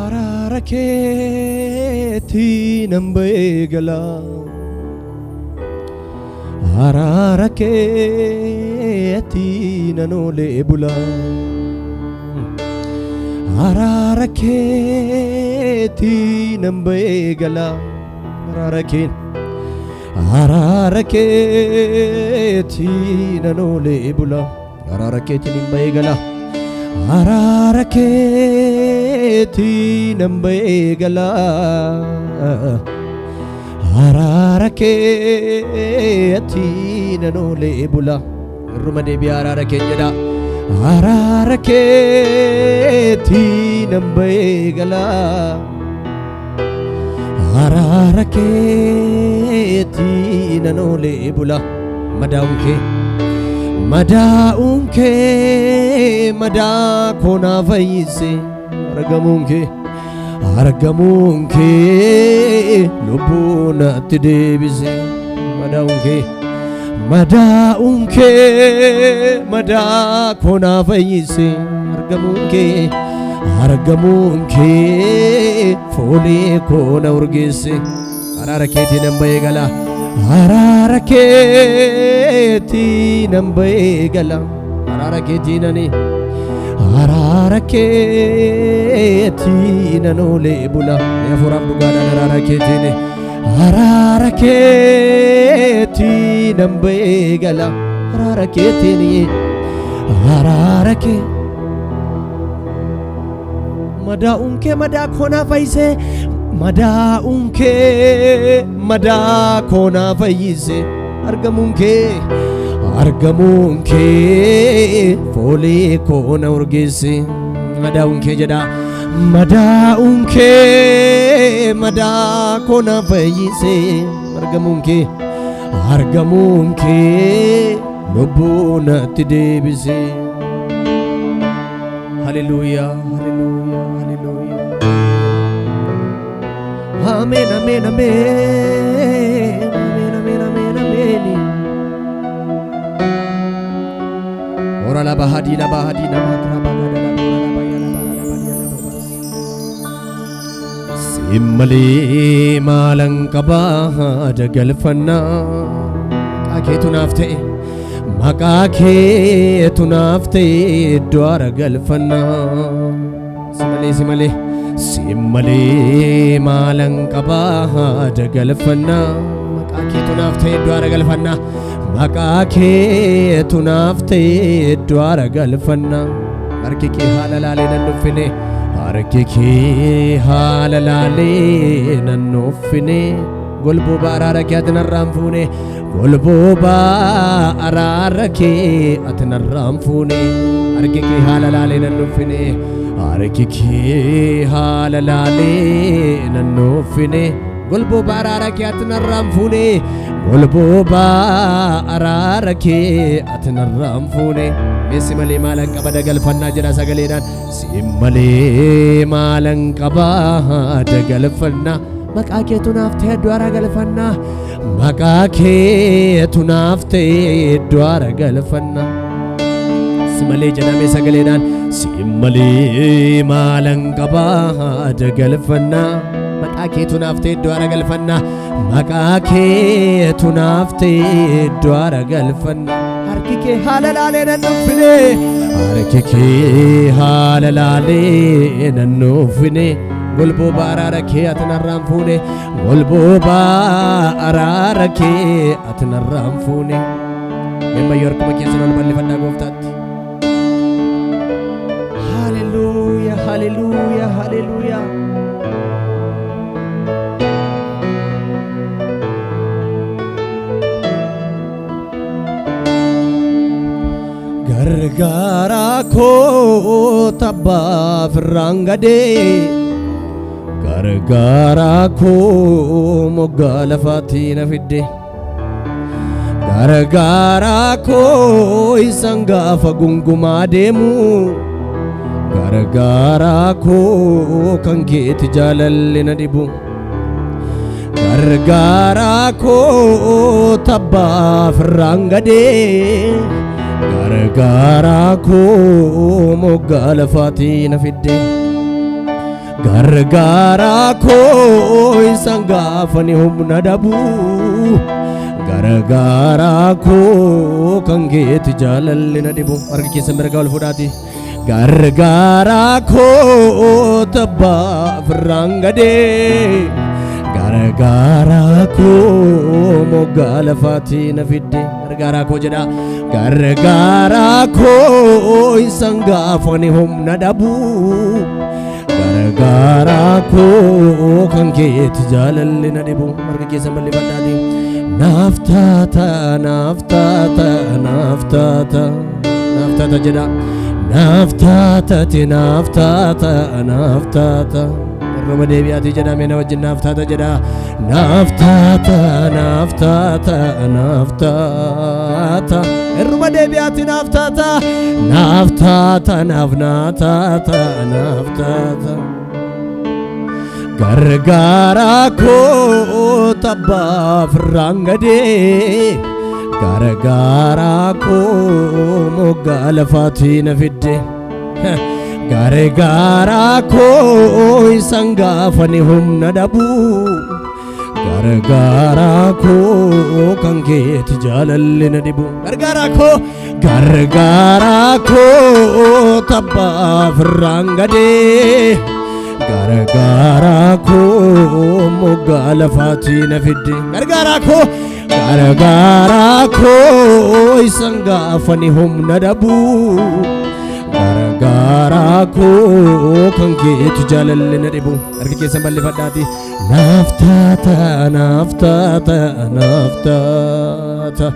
Araara keetii nan ba'ee gala. Araara keetii nan oolee bula. Araara keetii nan ba'ee gala. Araara keen. Araara keetii nan oolee bula. Araara keetiin hin ba'ee gala. Araara keetii nan ba'ee gala. Araara keetii nan oolee bula. Irruma deebi'aa araara keen jedha. Araara keetii nan ba'ee gala. Araara keetii nan oolee bula. Madaa'uun kee. Madaa'uun kee madaa koo naa fayyise. Argamuun kee. Argamuun kee lubbuu natti deebise. Madaa'uun kee. Madaa'uun kee madaa koo naa fayyise. Argamuun kee. Argamuun kee foolii koo na urgeesse. Araara keetii nan ba'ee gala. Araara keetii nan ba'ee gala. Araara keetii nani. Araara keetii nan oolee bula. Hafuuraaf dhugaadhaan araara keetiin. Araara keetii nan ba'ee gala. Araara keetiin. Araara kee. Madaa'uun kee madaa koo naa fayyise. Madaa'uun kee madaa koo naa fayyise. Argamuun kee. Argamuun kee foolii koo na urgeesse. Madaa'uun kee jedha. Madaa'uun kee madaa koo na fayyise. Argamuun kee. Argamuun kee lubbuu natti deebise. Haleluuyaa, haleluuyaa, haleluuyaa. Ameen, ameen, ameen. Ameen, ameen, ameen, ameen. Ora la bahadi la bahadi nama kraba gada la bora la baya la bara la badia la babas. Siin malee maalan qabaa dagalfannaa. Maqaa keetu naaf ta'e. Maqaa keetu naaf ta'e iddoo aara galfannaa. Si malee, si malee. Si malee maalan qabaa dagalfannaa. Maqaa keetu naaf ta'e iddoo aara galfannaa. Maqaa keetu naaf ta'e iddoo aara galfannaa. Harki kee haala laalee nan nuffine. Harki kee haala laalee nan nuffine. Golboo araara kee ati narraan fuune. Golboo araara kee ati narraan fuune. Harki kee haala laalee nan nuffine. Harki kee haala laalee nan nuffine. Golboo araara kee ati narraan fuune. Golboo araara kee ati narraan fuune. Mee si malee maalan qaba dagalfannaa jedha sagaleedhaan. Si malee maalan qaba dagalfannaa. Maqaa keetu naaf ta'e iddoo aara galfannaa. Maqaa keetu naaf ta'e iddoo aara galfannaa. Si malee jedhame sagaleedhaan. Si malee maalan qaba dagalfannaa. Maqaa keetu naaf ta'e iddoo aara galfannaa. Maqaa keetu naaf ta'e iddoo aara galfannaa. Harki kee haala laalee nan nuffine. Harki kee haala laalee nan nuffine. Golboo araara kee ati narraan fuune. Golboo araara kee ati narraan fuune. Memma harkuma keessan ol bal'ifadhaa gooftaatti. Haleluuyaa, haleluuyaa, haleluuyaa. Gargaaraa koo tabbaa firraan gadee. Gargaaraa koo moggaa lafaatti na fidde. Gargaaraa koo isan gaafa gungumaa deemu. Gargaaraa koo kan keeti jaalalli na dhibu. Gargaaraa koo tabbaaf irraan gadee. Gargaaraa koo moggaa lafaatii na fidde. Gargaaraa koo isaan gaafani humna dhabu. Gargaaraa koo kan keeti jaalalli na dhibu. Harka keessa mirgaa ol fuudhaati. Gargaaraa koo tabbaaf irraan gadee. Gargaaraa koo moggaa lafaatii na fidde. Gargaaraa koo jedha. Gargaaraa koo isaan gaafani humna dhabu. Gargaaraa koo kan keeti jaalalli na dhibu. Harka keessa bal'ifadhaati. Naaf taata, naaf taata, naaf taata, naaf taata jedha. Naaf taatati, naaf taata, naaf taata. Irruma deebi'aatii jedhame na wajjin naaf taata jedha. Naaf taata, naaf taata, naaf taata. Irruma deebi'aatii naaf taata. Naaf taata, naaf naa taata, naaf taata. Gargaaraa koo tabbaaf irraan gadee. Gargaaraa koo moggaa lafaatii na fidde. Gargaaraa koo isaan gaafani humna dhabu. Gargaaraa koo kan keeti jaalalli na dhibu. Gargaaraa koo, gargaaraa koo tabbaaf irraan gadee. Gargaaraa koo moggaa lafaatii na fidde. Gargaaraa koo, gargaaraa koo isaan gaafani humna dhabu. Gargaaraa koo kan keetu jaalalli na dhibu. Harka keessan bal'ifadhaati. Naaf taata, naaf taata, naaf taata.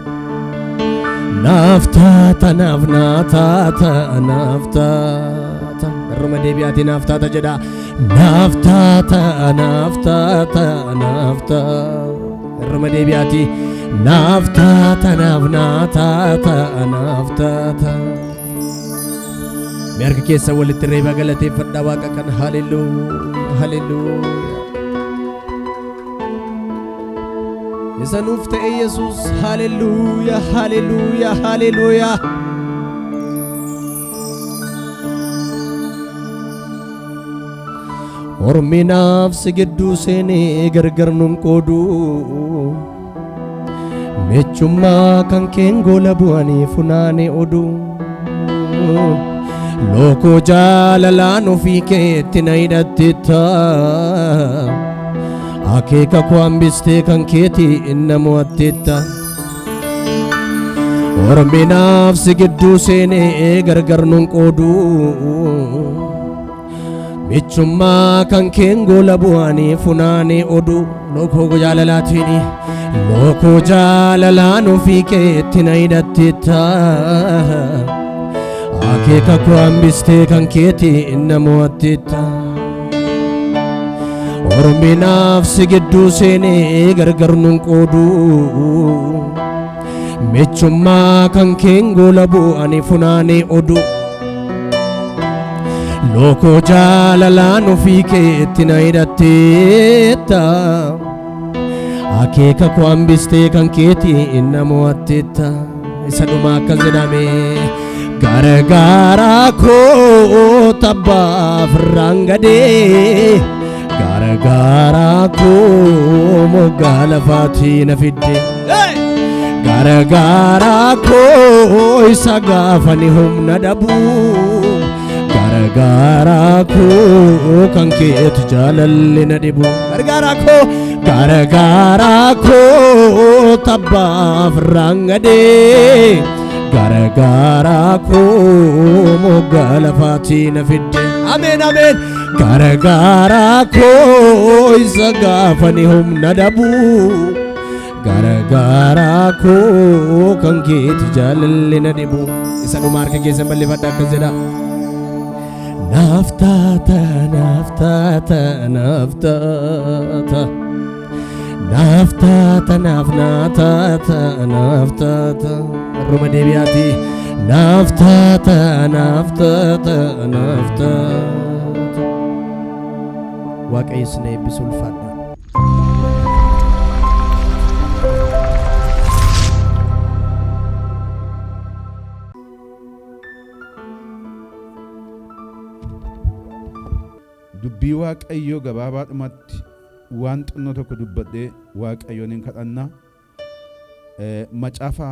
Naaf taata, naaf naa taata, naaf taata. Irruma deebi'aatii naaf taata jedha. Naaf taata, naaf taata, naaf taata. Irruma deebi'aatii naaf taata, naaf naa taata, naaf taata. Mee harka keessa walitti reebaa galateeffadhaa Waaqa kana. Haleluuyaa, haleluuyaa. Isa nuuf ta'e Yesuus. Haleluuyaa, haleluuyaa, haleluuyaa. Ormi naaf si gidduu seenee gargar nun qoodu. Michummaa kan keen goola bu'anii funaanee oduu. Lookoo jaalalaan ofii keetti na hidhattetta. Akeeka koo hambistee kan keeti inna mo'attetta. Ormi naaf si gidduu seenee gargar nun qoodu. Michummaa kan keen goola bu'anii funaanee oduu. Lookoo jaalalaatiin, lookoo jaalalaan ofii keetti na hidhattetta. Akeeka koo hambistee kan keeti inna mo'attetta. Ormi naaf si gidduu seenee gargar nun qoodu. Michummaa kan keen goola bu'anii funaanee oduu. Lookoo jaalalaan ofii keetti na hidhattetta. Akeeka koo hambistee kan keeti inna mo'attetta. Isa dhuma akkas jedhame. Gargaaraa koo tabbaaf irraan gadee. Gargaaraa koo moggaa lafaatii na fidde. Gargaaraa koo isa gaafani humna dhabu. Gargaaraa koo kan keetu jaalalli na dhibu. Gargaaraa koo, gargaaraa koo tabbaaf irraan gadee. Gargaaraa koo moggaa lafaatii na fidde. Ameen, ameen. Gargaaraa koo isa gaafani humna dhabu. Gargaaraa koo kan keetu jaalalli na dhibu. Isa dhuma harka keessan bal'ifadha akkas jedha. Naaf taata, naaf taata, naaf taata. Naaf taata, naaf naa taata, naaf taata. Irruma deebi'aati. Naaf taata, naaf taata, naaf taata. Waaqayyo isin eebbisu, ulfaadha. Dubbii Waaqayyoo gabaabaadhumatti waan xinnoo tokko dubbadhee Waaqayyoon hin kadhanna. Macaafa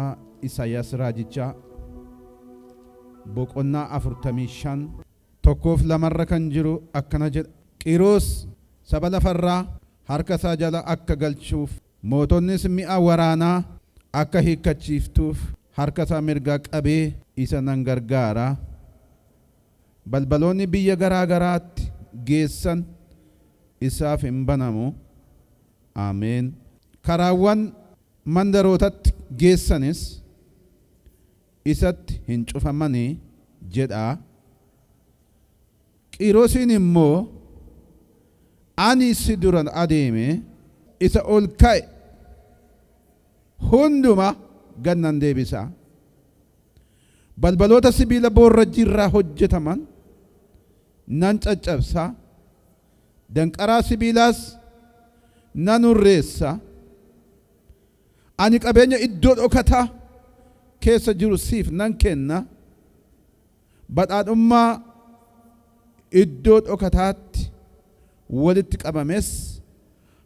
Isaayyaas raajichaa boqonnaa 45 tokkoof lamarra kan jiru akkana jedha. Qiroos saba lafarraa harka isaa jala akka galchuuf, mootonnis mi'a waraanaa akka hiikkachiiftuuf harka isaa mirgaa qabee isa nan gargaara. Balbaloonni biyya garaa garaatti geessan isaaf hin banamu. Ameen. Karaawwan mandarootatti geessanis isatti hin cufamanii jedha. Qiirosiin immoo ani si dura adeeme isa ol ka'e hunduma gad nan deebisa. Balbaloota sibiila boorrajjii irraa hojjetaman nan caccabsa, danqaraa sibiilaas nan hurreessa. Ani qabeenya iddoo dhokataa keessa jiru siif nan kenna, badhaadhummaa iddoo dhokataatti walitti qabames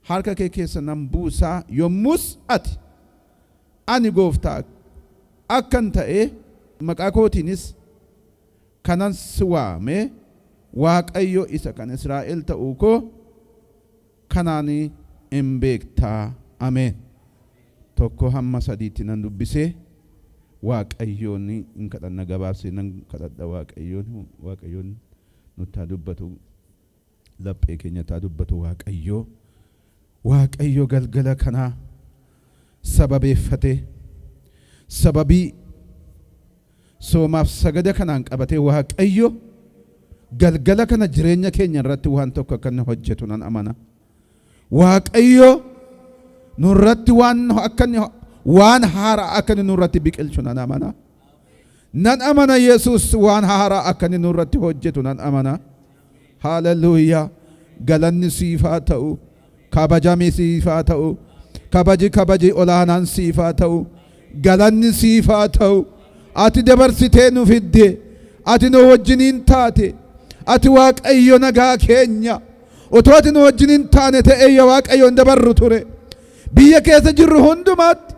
harka kee keessa nan buusa, yommus ati ani Gooftaa akkan ta'e, maqaa kootiinis kanan si waame Waaqayyo isa kan Israa'el ta'uu koo kanaan in beekta. Ameen. Tokko hamma sadiitti nan dubbisee Waaqayyoon hin kadhanna, gabaabsee nan kadhadha. Waaqayyoon nutti haa dubbatu, laphee keenyatti haa dubbatu Waaqayyoo. Waaqayyo galgala kanaa sababeeffatee, sababii soomaaf sagada kanaan qabatee, Waaqayyo galgala kana jireenya keenya irratti waan tokko akka inni hojjetu nan amana. Waaqayyo nurratti waan akka inni waan haaraa akka inni nurratti biqilchu nan amana. Nan amana, Yesuus waan haaraa akka inni nurratti hojjetu nan amana. Haaleluyyaa. Galanni siif haa ta'u. Kabajami siif haa ta'u. Kabaji kabaji olaanaan siif haa ta'u. Galanni siif haa ta'u. Ati dabarsitee nu fidde. Ati nu wajjiniin taate. Ati Waaqayyo nagaa keenya. Otoo ati nu wajjiniin taane ta'ee, yaa Waaqayyo, hin dabarru ture. Biyya keessa jirru hundumaatti,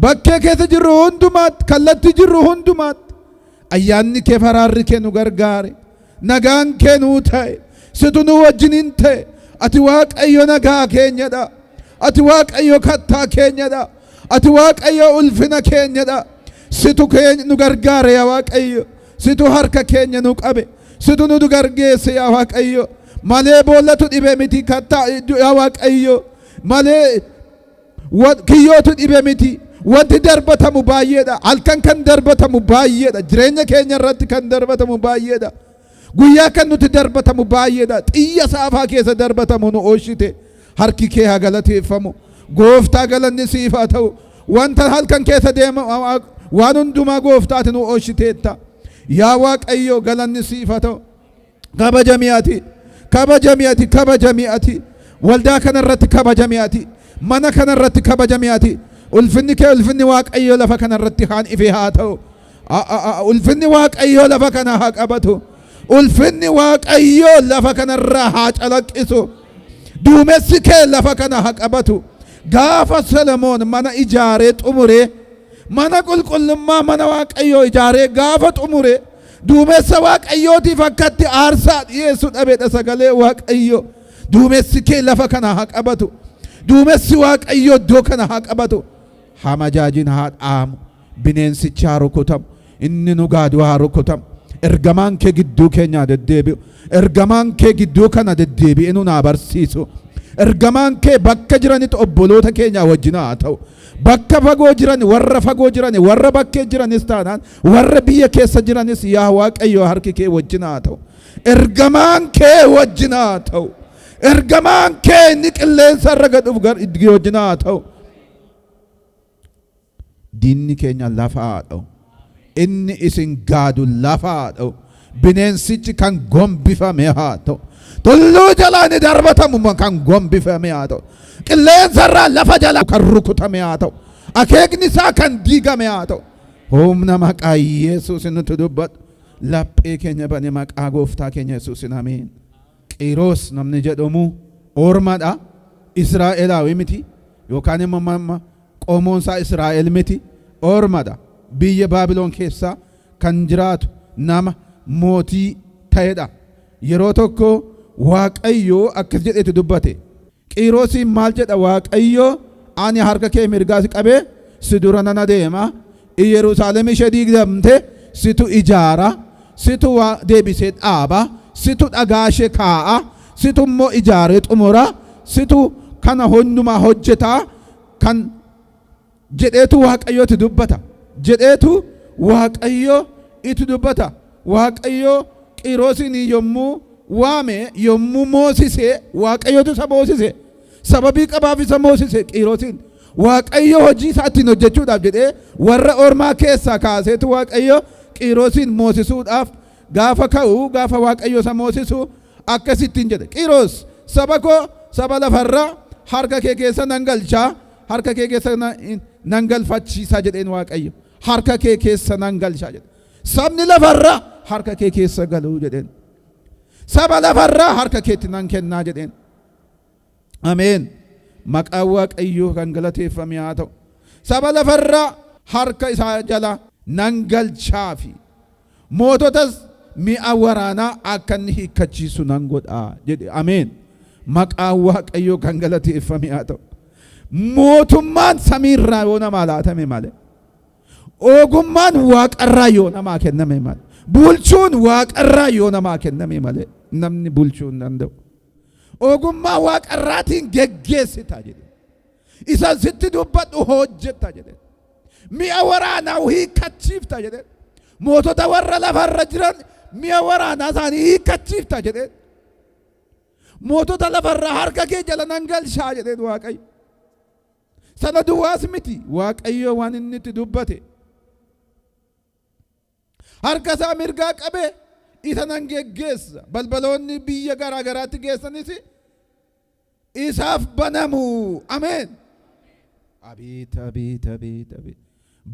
bakkee keessa jirru hundumaatti, kallattii jirru hundumaatti ayyaanni kee, faraarri kee nu gargaare. Nagaan kee nuu ta'e. Situ nu wajjiniin ta'e. Ati Waaqayyo nagaa keenyadha. Ati Waaqayyo kattaa keenyadha. Ati Waaqayyo ulfina keenyadha. Situ keenya nu gargaare, yaa Waaqayyo. Situ harka keenya nu qabe. Situ nu gargeesse, yaa Waaqayyo. Malee boollatu dhibe miti kattaa, yaa Waaqayyo. Malee kiyyootu dhibe miti. Wanti darbatamu baay'eedha. Halkan kan darbatamu baay'eedha. Jireenya keenya irratti kan darbatamu baay'eedha. Guyyaa kan nuti darbatamu baay'eedha. Xiyya saafaa keessa darbatamu nu oolchite. Harki kee haa galateeffamu. Gooftaa, galanni siif haa ta'u. Wanta halkan keessa deema waan hundumaa, Gooftaati, nu oolchiteetta. Yaa Waaqayyo, galanni siif haa ta'u. Kabajami ati. Kabajami ati. Kabajami ati. Waldaa kana irratti kabajami ati. Mana kana irratti kabajami ati. Ulfinni kee, ulfinni Waaqayyo lafa kana irratti haan ife haa ta'u. Ulfinni Waaqayyo lafa kana haa qabatu. Ulfinni Waaqayyo lafa kanarraa haa calaqqisu. Duumessi kee lafa kana haa qabatu. Gaafa Solomoon mana ijaaree xumuree, mana qulqullummaa, mana Waaqayyoo ijaaree gaafa xumure, duumessa Waaqayyootiif akkatti aarsaa dhiyeessu dhabeedha sagalee Waaqayyoo. Duumessi kee lafa kana haa qabatu. Duumessi Waaqayyoo iddoo kana haa qabatu. Hamajaajiin haa dhaamu. Bineensichi haa rukutamu. Inni nu gaadu haa rukutamu. Ergamaan kee gidduu keenyaa deddeebi'u. Ergamaan kee gidduu kana deddeebi'ee nu naa barsiisu. Ergamaan kee bakka jiranitti obboloota keenyaa wajjin haa ta'u. Bakka fagoo jiran, warra fagoo jiran, warra bakkee jiranis taanaan, warra biyya keessa jiranis, yaa Waaqayyo, harki kee wajjin haa ta'u. Ergamaan kee wajjin haa ta'u. Ergamaan kee inni qilleensa irra gad dhufu wajjin haa ta'u. Diinni keenya lafa haa dha'u. Inni isin gaadu lafa haa dha'u. Bineensichi kan gombifame haa ta'u. Tulluu jalaa inni darbatamu kan gombifame haa ta'u. Qilleensa irraa lafa jala kan rukutame haa ta'u. Akeekni isaa kan diigame haa ta'u. Humna maqaa Yesuus nutti dubbadhu. Laphee keenya bane maqaa gooftaa keenya Yesuusin ameen. Qiiroos namni jedhamu ormadha. Israa'elaawi miti yookaan immoo qomoon isaa Israa'el miti ormadha. Biyya Baabiloon keessaa kan jiraatu nama mootii ta'edha. Yeroo tokko Waaqayyo akkas jedheetu dubbate. Qiiroosiin maal jedha Waaqayyo? Ani harka kee mirgaa si qabee si dura nan adeema. Yerusaalem ishee diigamte situ ijaara, situ waa deebisee dhaaba, situ dhagaa ishee kaa'a, situ immoo ijaaree xumura, situ kana hundumaa hojjeta kan jedheetu Waaqayyo itti dubbata. Jedheetu Waaqayyo itti dubbata. Waaqayyo Qiiroosiin yommuu waame, yommuu moosise, Waaqayyotu isa moosise. Sababii qabaaf isa moosise Qiiroosiin. Waaqayyo hojii isaa ittiin hojjechuudhaaf jedhee warra ormaa keessaa kaaseetu Waaqayyo Qiiroosiin moosisuudhaaf gaafa ka'u, gaafa Waaqayyo isa moosisu akkasittiin jedhe. Qiiroos, saba koo saba lafarraa harka kee keessa nan galchaa, harka kee keessa nan galfachiisa jedheen Waaqayyo. Harka kee keessa nan galchaa jedhe. Sabni lafarraa harka kee keessa galuu jedheen. Saba lafarraa harka keetti nan kennaa jedheen. Ameen. Maqaan Waaqayyoo kan galateeffame haa ta'u. Saba lafarraa harka isaa jala nan galchaafi. Moototas mi'a waraanaa akka inni hiikkachiisu nan godha jedhe. Ameen. Maqaan Waaqayyoo kan galateeffame haa ta'u. Mootummaan samiirraa yoo namaa laatame malee. Ogummaan waaqarraa yoo namaa kenname malee. Bulchuun waaqarraa yoo namaa kenname malee namni bulchuu hin danda'u. Ogummaa waaqarraatiin geggeessita jedhe. Isa sitti dubbadhu hojjetta jedhe. Mi'a waraanaa hiikkachiifta jedhe. Mootota warra lafarra jiran mi'a waraanaa isaanii hiikkachiifta jedhe. Mootota lafarraa harka kee jala nan galchaa jedheen Waaqayyo. Sana duwwaas miti Waaqayyo waan inni itti dubbate. Harka isaa mirgaa qabee isa nan geggeessa. Balbaloonni biyya garaa garaatti geessanis isaaf banamu. Ameen. Abeet abeet abeet abeet.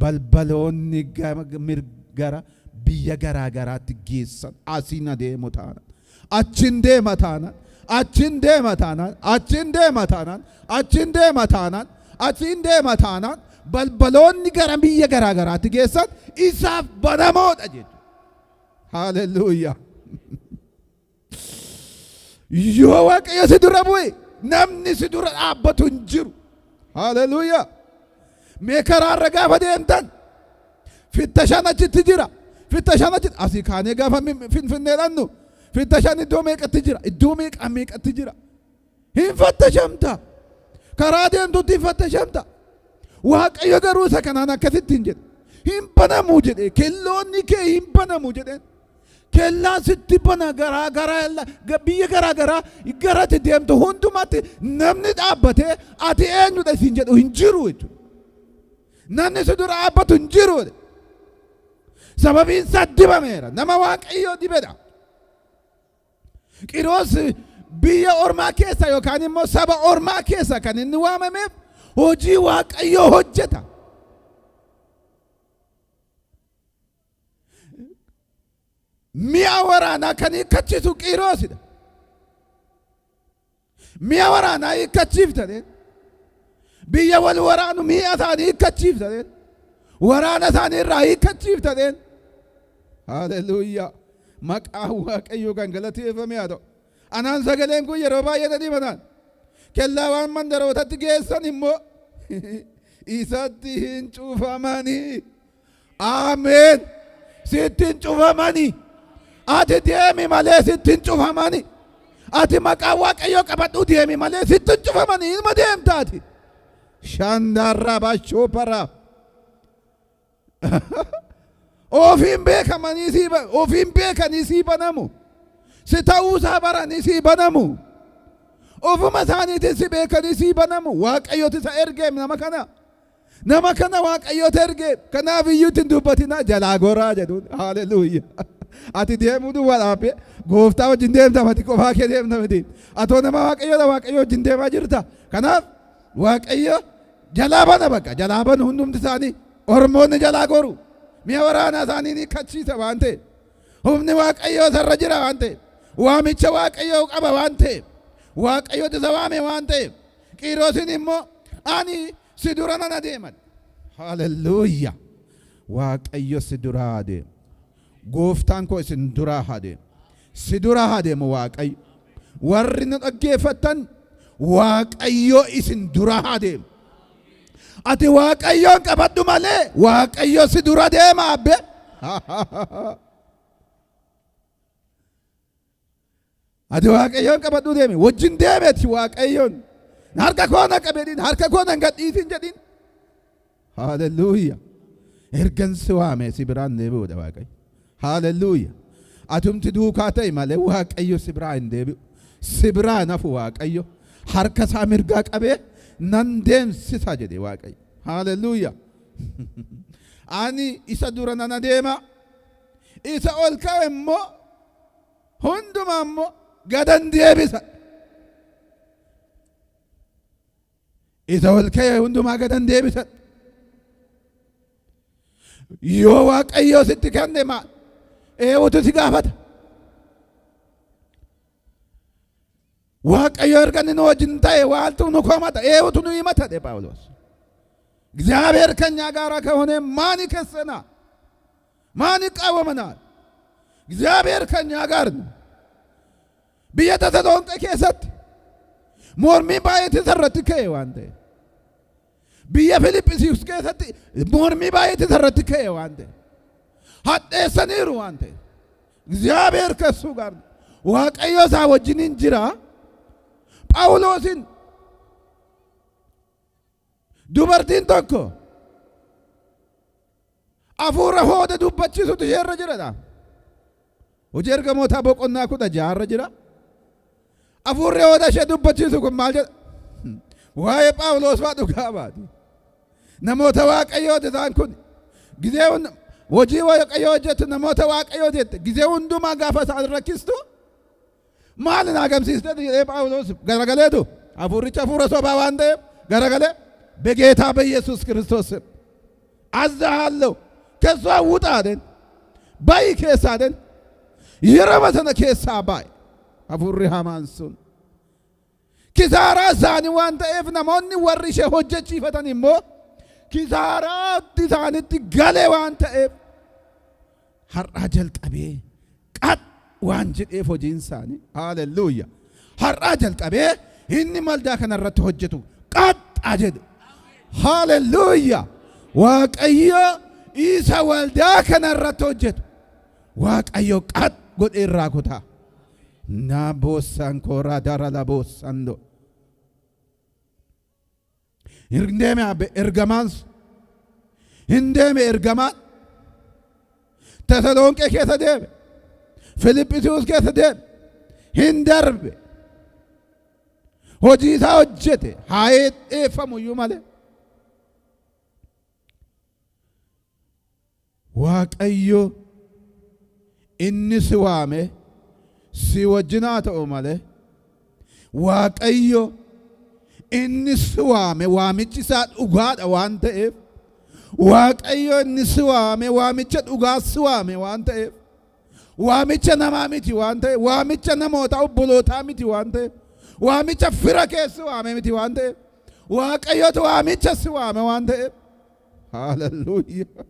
Balbaloonni gara biyya garaa garaatti geessan asiin adeemu taanaan. Achiin deema taanaan. Achiin deema taanaan. Achiin deema taanaan. Achiin deema taanaan. Achiin deema taanaan. Balbaloonni gara biyya garaa garaatti geessan isaaf banamoodha jechuudha. Haaleluyyaa. Yoo Waaqayyo si dura bu'e namni si dura dhaabbatu hin jiru. Haaleluyyaa. Mee karaarra gaafa deemtan fittashaan achitti jira. Fittashaan achitti asii kaanee gaafa Finfinnee dhannu fittashaan iddoo meeqatti jira? Iddoo meeqa meeqatti jira? Hin fattashamta. Karaa deemtutti hin fattashamta. Waaqayyo garuu isa kanaan akkasitti hin jedhe. Hin banamu jedhe. Kelloonni kee hin banamu jedheen. Kellaan sitti bana garaa garaa biyya garaa garaa garatti deemtu hundumatti namni dhaabbatee ati eenyudha isin jedhu hin jiru jechuudha. Namni si dura dhaabbatu hin jiru. Sababiin isaa dibameera. Nama Waaqayyoo dibedha. Qiroos biyya ormaa keessa yookaan immoo saba ormaa keessa kan inni waamameef hojii Waaqayyoo hojjeta. Mi'a waraanaa kan hiikkachiisu Qiiroosidha. Mi'a waraanaa hiikkachiiftadheen. Biyya wal waraanu mi'a isaanii hiikkachiiftadheen. Waraana isaanii irraa hiikkachiiftadheen. Haaleluyyaa. Maqaan Waaqayyoo kan galateeffame haa ta'u. Anaan sagaleen kun yeroo baay'ee na dhiba. Kellaa waan mandarootatti geessan immoo isatti hin cufamanii. Ameen. Sitti hin cufamanii. Ati deemi malee sitti hin cufamanii. Ati maqaa Waaqayyoo qabadhuu deemi malee sitti hin cufamanii. Ilma deemtaati. Shandarra bashoo. Ofiin beekamanii sii ofiin beekanii sii banamu. Si ta'uusaa baranii sii banamu. Ofuma isaaniitiin si beekanii sii banamu. Waaqayyooti isa ergeem nama kana. Nama kana Waaqayyotu erge, kanaaf iyyuu itti hin dubbatinaa, jalaa goraa jedhuun. Haaleluyyaa. Ati deemuu duwwaa dhaabbee gooftaa wajjin deemta, ati qofaa kee deemta miti. Atoo nama Waaqayyoodha, Waaqayyo wajjin deemaa jirta. Kanaaf Waaqayyo jalaa bana, bakka jalaa banu hundumti isaanii, ormoonni jalaa goru. Mi'a waraanaa isaanii ni kachiisa waan ta'eef. Humni Waaqayyoo isarra jira waan ta'eef. Waamicha Waaqayyoo qaba waan ta'eef. Waaqayyotu isa waame waan ta'eef. Qiiroosin immoo ani si dura nan adeeman. Haaleluyyaa. Waaqayyo si duraa adeema. Gooftaan koo isin duraa haa deemu. Si duraa haa deemu Waaqayyo. Warri nu dhaggeeffattan, Waaqayyo isin duraa haa deemu. Ati Waaqayyoon qabadhu malee Waaqayyo si dura deema abbe. Ati Waaqayyoon qabadhu deemi. Wajjin deemeti Waaqayyoon. Harka koo na qabedhin, harka koo na hin gadhiisin jedhin. Haaleluyyaa. Ergan si waame si biraan deebi'uudha Waaqayyo. Haaleluyyaa. Atumti duukaa ta'i malee Waaqayyo si biraa hin deebi'u. Si biraa hin hafu Waaqayyo. Harka isaa mirgaa qabee nan deemsisa jedhe Waaqayyo. Haaleluyyaa. Ani isa dura nan adeema. Isa ol ka'e immoo hundumaa immoo gadan deebisa. Isa ol ka'e hundumaa gadan deebisa. Yoo Waaqayyo sitti kenne maal? Eenyutu si gaafata? Waaqayyo erga inni nu wajjin ta'e waaltu nu komata? Eenyutu nu himata? jedhe Phaawulos. እግዚአብሔር ከኛ ጋር ከሆነ ማን ይከሰናል? ማን ይቃወመናል? እግዚአብሔር ከኛ ጋር ነው። Biyya Tasalonqee keessatti mormii baay'eetu isarratti ka'e waan ta'eef. Biyya Filiphisius keessatti mormii baay'eetu isarratti ka'e waan ta'eef. Hadheessaniiru waan ta'eef. እግዚአብሔር ከእሱ ጋር ነው። Waaqayyo isaa wajjiniin jira. Phaawulosin dubartiin tokko hafuura hooda dubbachiisutu isheerra jiradha. Hojii Ergamootaa boqonnaa 16rra jira. Hafuurri hooda ishee dubbachiisu kun maal jedha? Waa'ee Phaawulos fa'aa dhugaa baati. Namoota Waaqayyooti isaan kun. Gizee hojii Waaqayyoo hojjetu, namoota Waaqayyoo jette, gizee hundumaa gaafa isaan rakkistu maal na agamsiiste jedhee Phaawulos garagaleetu, hafuuricha hafuura sobaa waan ta'eef garagalee በጌታ በኢየሱስ ክርስቶስ ስም አዝሃለሁ፣ ከሷ ውጣ አለን። Ba'i keessaa jedheen. Yeroo sana keessaa ba'e hafuurri hamaan sun. Kisaaraa isaanii waan ta'eef namoonni warri ishee hojjechiifatan immoo kisaaraatti isaanitti gale waan ta'eef, har'aa jalqabee qat waan jedheef hojiin isaanii. Haaleluyya. Har'aa jalqabee inni waldaa kanarratti hojjetu qaxxa jedhe. Haaleluyya. Waaqayyo isa waldaa kanarratti hojjetu Waaqayyo qat godhee irraa kutaa. Na boossan kooraa dara la boossando. Hin deeme abbe ergamaan sun. Hin deeme ergamaan. Tasalonqee keessa deeme. Filiphisius keessa deeme. Hin darbe. Hojii isaa hojjete haa dheeffamu iyyuu malee. Waaqayyo inni si waame si wajjin haa ta'u malee, Waaqayyo inni si waame waamichi isaa dhugaadha waan ta'eef, Waaqayyo inni si waame waamicha dhugaa si waame waan ta'eef, waamicha namaa miti waan ta'eef, waamicha namoota obbolootaa miti waan ta'eef, waamicha fira kee si waame miti waan ta'eef, Waaqayyotu waamicha si waame waan ta'eef. Haaleluyyaa.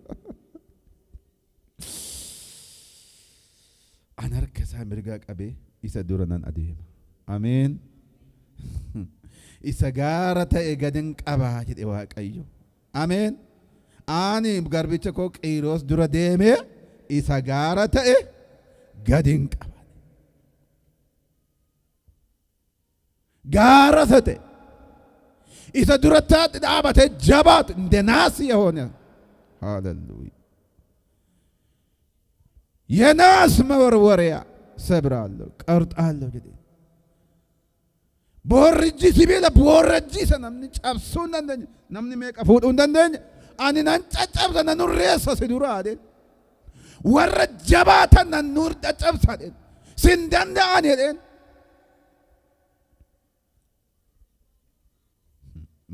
An harka isaa mirgaa qabee isa dura nan adeema. Ameen. Isa gaara ta'e gadin qabaa jedhe Waaqayyo. Ameen. Ani garbicha koo Qiiros dura deemee isa gaara ta'e gadin qaba. Gaara isa ta'e isa duratti dhaabatee jabaatu እንደ ናስ የሆነ፣ ሃሌሉያ፣ የናስ መወርወሪያ ሰብራለሁ፣ ቀርጣለሁ jedhe. Boorrijji sibiila boorrajjii isa namni cabsuu hin dandeenye, namni meeqa fuudhuu hin dandeenye, ani nan caccabsa nan hurreessa si duraa jedheen. Warra jabaatan nan nur caccabsa jedheen. Sin danda'an jedheen.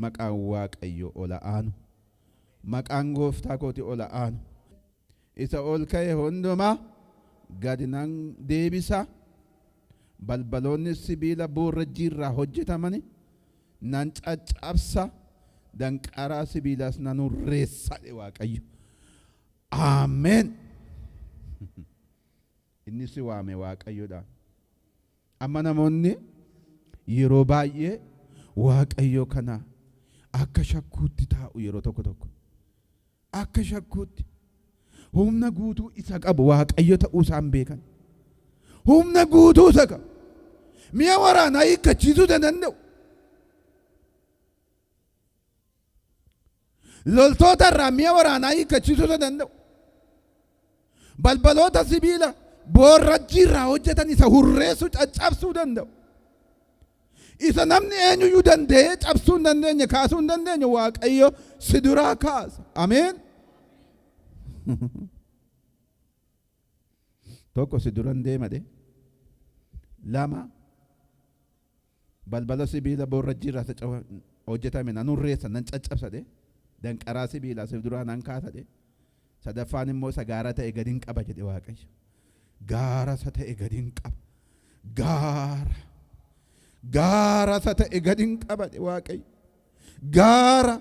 Maqaan Waaqayyo ola aanu. Maqaan gooftaa kooti ola aanu. Isa ol ka'e hundumaa gad nan deebisa. Balbaloonni sibiila boorrajjii irraa hojjetamani nan caccabsa, danqaraa sibiilaas nan hurreessa jedhe Waaqayyo. Ameen. Inni si waame Waaqayyodha. Amma namoonni yeroo baay'ee Waaqayyo kana akka shakkuutti taa'u yeroo tokko tokko. Akka shakkuutti. Humna guutuu isa qabu Waaqayyo ta'uu isaan beekan. Humna guutuu isa qabu. Mi'a waraanaa hiikkachiisuu danda'u. Loltoota irraa mi'a waraanaa hiikkachiisuu isa danda'u. Balbaloota sibiila boorrajjii irraa hojjetan isa hurreessuu caccabsuu danda'u. Isa namni eenyuyyuu danda'ee cabsuu hin dandeenye, kaasuu hin dandeenye Waaqayyo si duraa kaasa. Ameen. Tokko si duran deema dhe. Lama balbala sibiila boorrajjii irraa isa hojjetame nan hurreessa nan caccabsa dhe. Danqaraa sibiilaa si duraa nan kaasa dhe. Sadaffaan immoo isa gaara ta'e gadi hin qaba jedhe Waaqayyo. Gaara isa ta'e gadi hin qaba. Gaara. Gaara isa ta'e gadi hin qaba jedhe Waaqayyo. Gaara.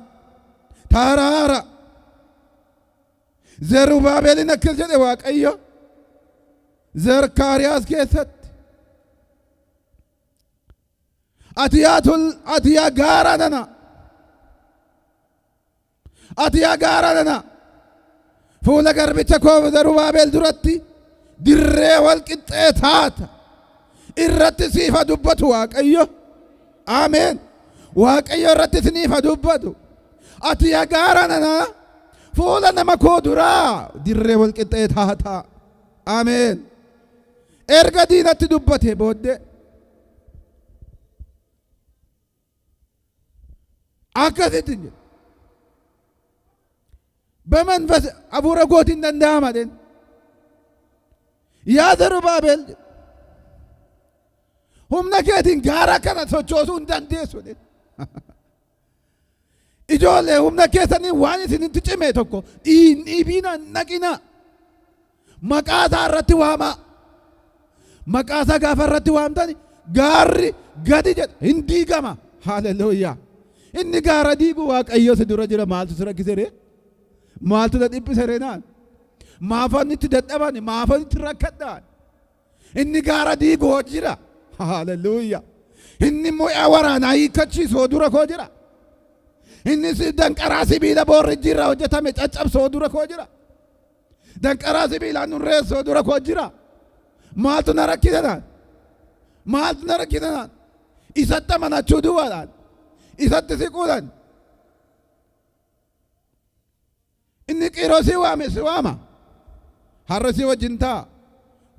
Taraara. Zerubaabeelin akkas jedhe Waaqayyo. Zerkaariyaas keessatti. Ati yaa tul ati yaa gaara nana. Ati yaa gaara nana, fuula garbicha koo Zerubaabel duratti dirree wal qixxee taata. Irratti siif haa dubbatu Waaqayyo. Ameen. Waaqayyo irratti isiniif haa dubbatu. Ati yaa gaara nana, fuula nama koo duraa dirree wal qixxee taata. Ameen. Erga diinatti dubbate booddee. Akkasitti hin jedhu. በመንፈስ hafuura kootiin danda'ama jedheen. Yaa Zerubaabel jedhe. Humna keetiin gaara kana sochoosuu hin dandeessu jedheen. Ijoollee humna keessanii waan isinitti cime tokko hin dhiibinaa hin dhaqinaa. Maqaa isaa irratti waamaa. Maqaa isaa gaafa irratti waamtani gaarri gadi jedha hin diigama. Haleluuyaa. Inni gaara diigu Waaqayyo si dura jira maaltu si rakkise ree? Maaltu na dhiphise ree naan? Maafan itti dadhaban maafan itti rakkadhaan? Inni gaara diigu hoo jira. Haleluuyaa. Inni mo'aa waraanaa hiikkachiisu hoo dura koo jira. Inni si danqaraa sibiila boorrijjii irraa hojjetame caccabsu hoo dura koo jira. Danqaraa sibiilaan nurreessoo dura koo jira. Maaltu na rakkise naan? Maaltu na rakkise naan? Isatti amanachuu duwwaadhaan. Isatti siquudhaan. Inni Qiirosii waame si waama. Har'a si wajjin ta'a.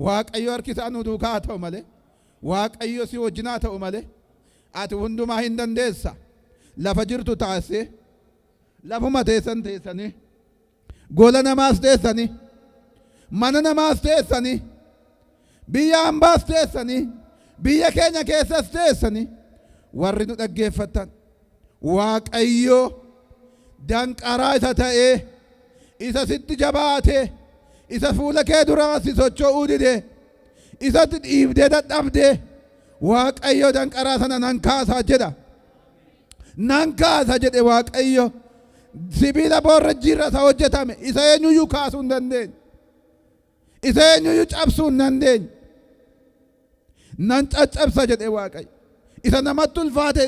Waaqayyo harki isaa nu duukaa haa ta'u malee. Waaqayyo si wajjin haa ta'u malee. Ati hundumaa hin dandeessa. Lafa jirtu taasisee. Lafuma teessan teessanii. Gola namaas teessanii, mana namaas teessanii, biyya hambaas teessanii, biyya keenya keessas teessanii warri nu dhaggeeffattan Waaqayyo danqaraa isa ta'ee isa sitti jabaatee isa fuula kee duraa si socho'uu didee isatti dhiibdee dadhabdee Waaqayyo danqaraa sana nan kaasaa jedha. Nan kaasa jedhe Waaqayyo. Sibiila boorrajjii irra isa hojjetame isa eenyuyyuu kaasuu hin dandeenye. Isa eenyuyyuu cabsuu hin dandeenye. Nan caccabsa jedhe Waaqayyo. Isa namatti ulfaate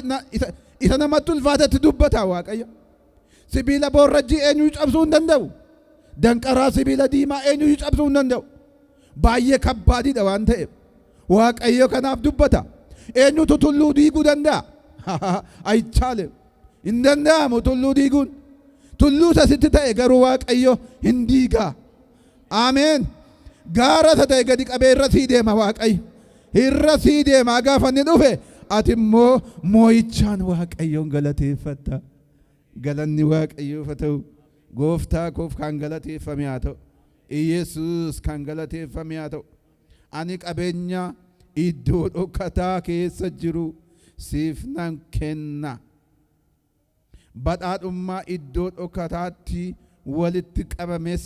isa namatti ulfaatetti dubbata Waaqayyo. Sibiila boorrajjii eenyuyyuu cabsuu hin danda'u. Danqaraa sibiila diimaa eenyuyyuu cabsuu hin danda'u. Baay'ee kabbaadiidha waan ta'eef. Waaqayyo kanaaf dubbata. Eenyutu tulluu diiguu danda'a? Aychaalim. Hin danda'amu tulluu diiguun. Tulluu isa sitti ta'e garuu Waaqayyo hin diigaa. Ameen. Gaara isa ta'e gadi qabee irra sii deema Waaqayyo. Irra sii deema gaafa inni dhufe Ati immoo moo'ichaan Waaqayyoon galateeffatta. Galanni Waaqayyoof haa ta'u. Gooftaa koof kan galateeffame haa ta'u. Iyesuus kan galateeffame haa ta'u. Ani qabeenya iddoo dhokataa keessa jiru siif nan kenna. Badhaadhummaa iddoo dhokataatti walitti qabames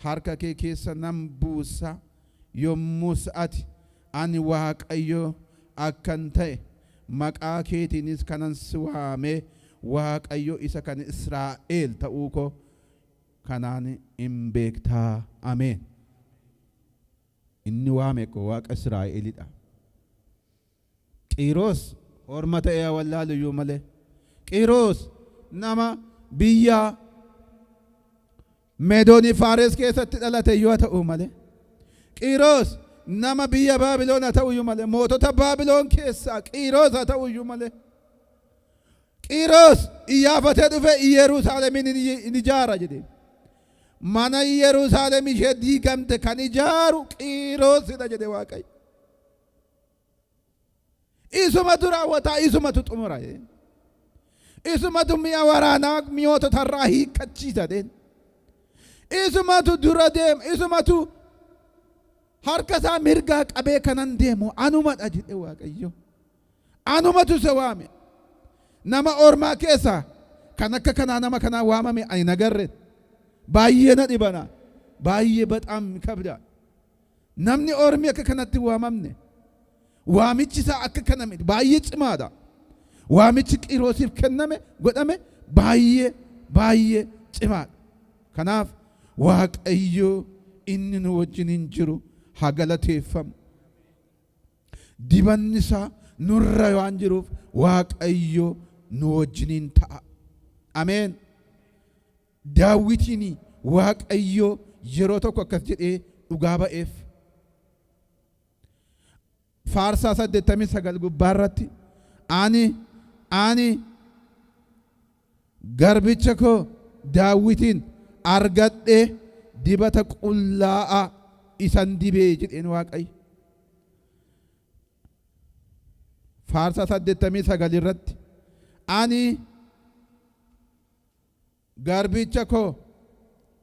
harka kee keessa nan buusa. Yommus ati ani Waaqayyo akkan ta'e, maqaa keetiinis kanan si waame Waaqayyo isa kan Israa'el ta'uu koo kanaan in beektaa. Ameen. Inni waame koo Waaqa Israa'elidha. Qiiros orma ta'ee haa wallaalu iyyuu malee. Qiiros nama biyya Meedoonii Faares keessatti dhalate iyyuu haa ta'u malee. Qiiros nama biyya Baabiloon haa ta'u iyyuu malee. Mootota Baabiloon keessaa Qiiros haa ta'u iyyuu malee. Qiiros iyyaafatee dhufe Iyerusaalemin in ijaara jedhe. Mana Yerusaalem ishee diigamte kan ijaaru Qiirosidha jedhe Waaqayyo. Isumatu raawwataa, isumatu xumura. Isumatu mi'a waraanaa mi'ootota irraa hiikkachiisa. Isumatu dura deema, isumatu harka isaa mirgaa qabee kanan deemu anumadha jedhe Waaqayyo. Anumatu isa waame. Nama ormaa keessaa kan akka kanaa nama kanaa waamame ani hin agarre. Baay'ee na dhibana. Baay'ee በጣም ይከብዳል. Namni ormi akka kanatti waamamne. Waamichi isaa akka kana miti. Baay'ee cimaadha. Waamichi Qiiroosiif kenname godhame baay'ee baay'ee cimaadha. Kanaaf Waaqayyo inni nu wajjin hin jiru haa galateeffamu. Dibanni isaa nurra waan jiruuf Waaqayyo nu wajjiniin ta'a. Ameen. Daawitiin Waaqayyo yeroo tokko akkas jedhee dhugaa ba'eef. Faarsaa 89 gubbaarratti, Ani garbicha koo Daawitiin argadhee dibata qullaa'aa isan dibee jedheen Waaqayyo. Faarsaa 89 irratti, ani garbicha koo,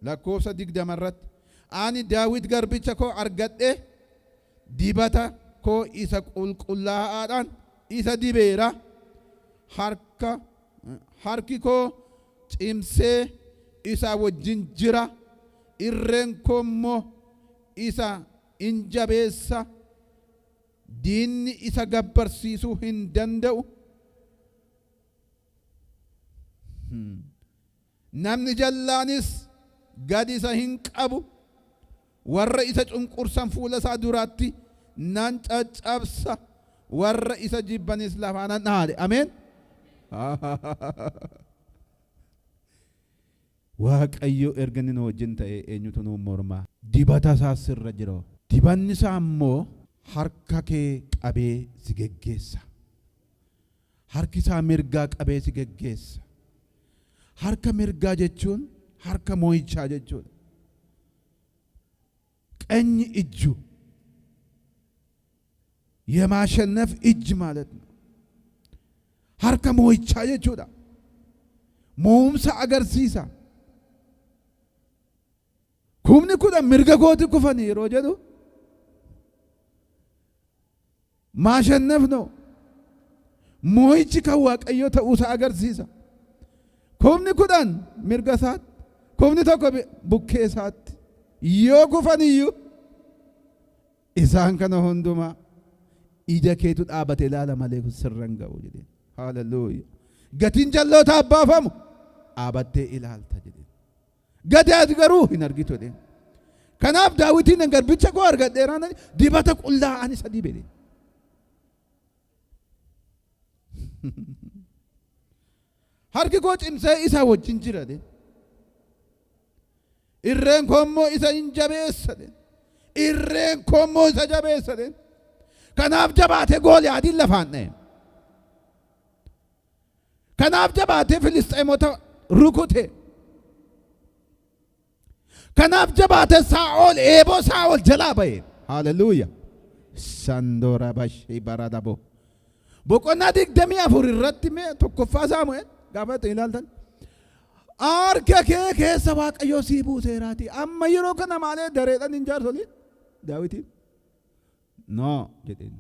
lakkoofsa 20 irratti, ani Daawit garbicha koo argadhee dibata koo isa qulqullaa'aadhaan isa dibeera, harki koo cimsee isa wajjin jira, irreen koo immoo isa in jabeessa, diinni isa gabbarsiisuu hin danda'u. Namni jallaanis gad isa hin qabu. Warra isa cunqursan fuula isaa duraatti nan caccabsa, warra isa jibbanis lafaa nan dha'a. Ameen. Waaqayyo erga inni nu wajjin ta'e eenyutu nuun mormaa? Dibata isaa sirra jira. Dibanni isaa immoo harka kee qabee si geggeessa. Harki isaa mirgaa qabee si geggeessa. Harka mirgaa jechuun harka moo'ichaa jechuudha. ቀኝ እጁ የማሸነፍ እጅ ማለት ነው። Harka moo'ichaa jechuudha. Mo'umsa agarsiisa. 10,000 mirga kooti kufani yeroo jedhu ማሸነፍ ነው። Moo'ichi kan Waaqayyoo ta'uusaa agarsiisa. 10,000 mirga isaatti, 1,000 bukkee isaatti yoo kufan iyyuu isaan kana hundumaa ija keetu dhaabate ilaala malee sirra hin ga'u jedheen. Haaleluyyaa. Gatiin jallootaaf baafamu dhaabattee ilaalta jedheen. Gadi ati garuu hin argitu jedheen. Kanaaf Daawitiin garbicha koo argadheeraan dibata qullaa'aan isa dibe jedheen. Harki koo cimsee isa wajjin jira jedheen. Irreen koo immoo isa hin jabeessa jedheen. Irreen koo immoo isa jabeessa jedheen. Kanaaf jabaatee Gooliyaadiin lafaan dha'e. Kanaaf jabaatee Filisxeemota rukute. Kanaaf jabaatee Saa'ol eeboo Saa'ol jalaa ba'e. Haaleluyyaa. Sandoora bashee baradabo. Boqonnaa 24 irratti mee tokkoffaa Saamu'eel gaafa itti ilaaltan harka kee keessa Waaqayyo sii buuseeraati. Amma yeroo kana maalee dareedhaan hin jaarsoliin Daawitiin no jedheen.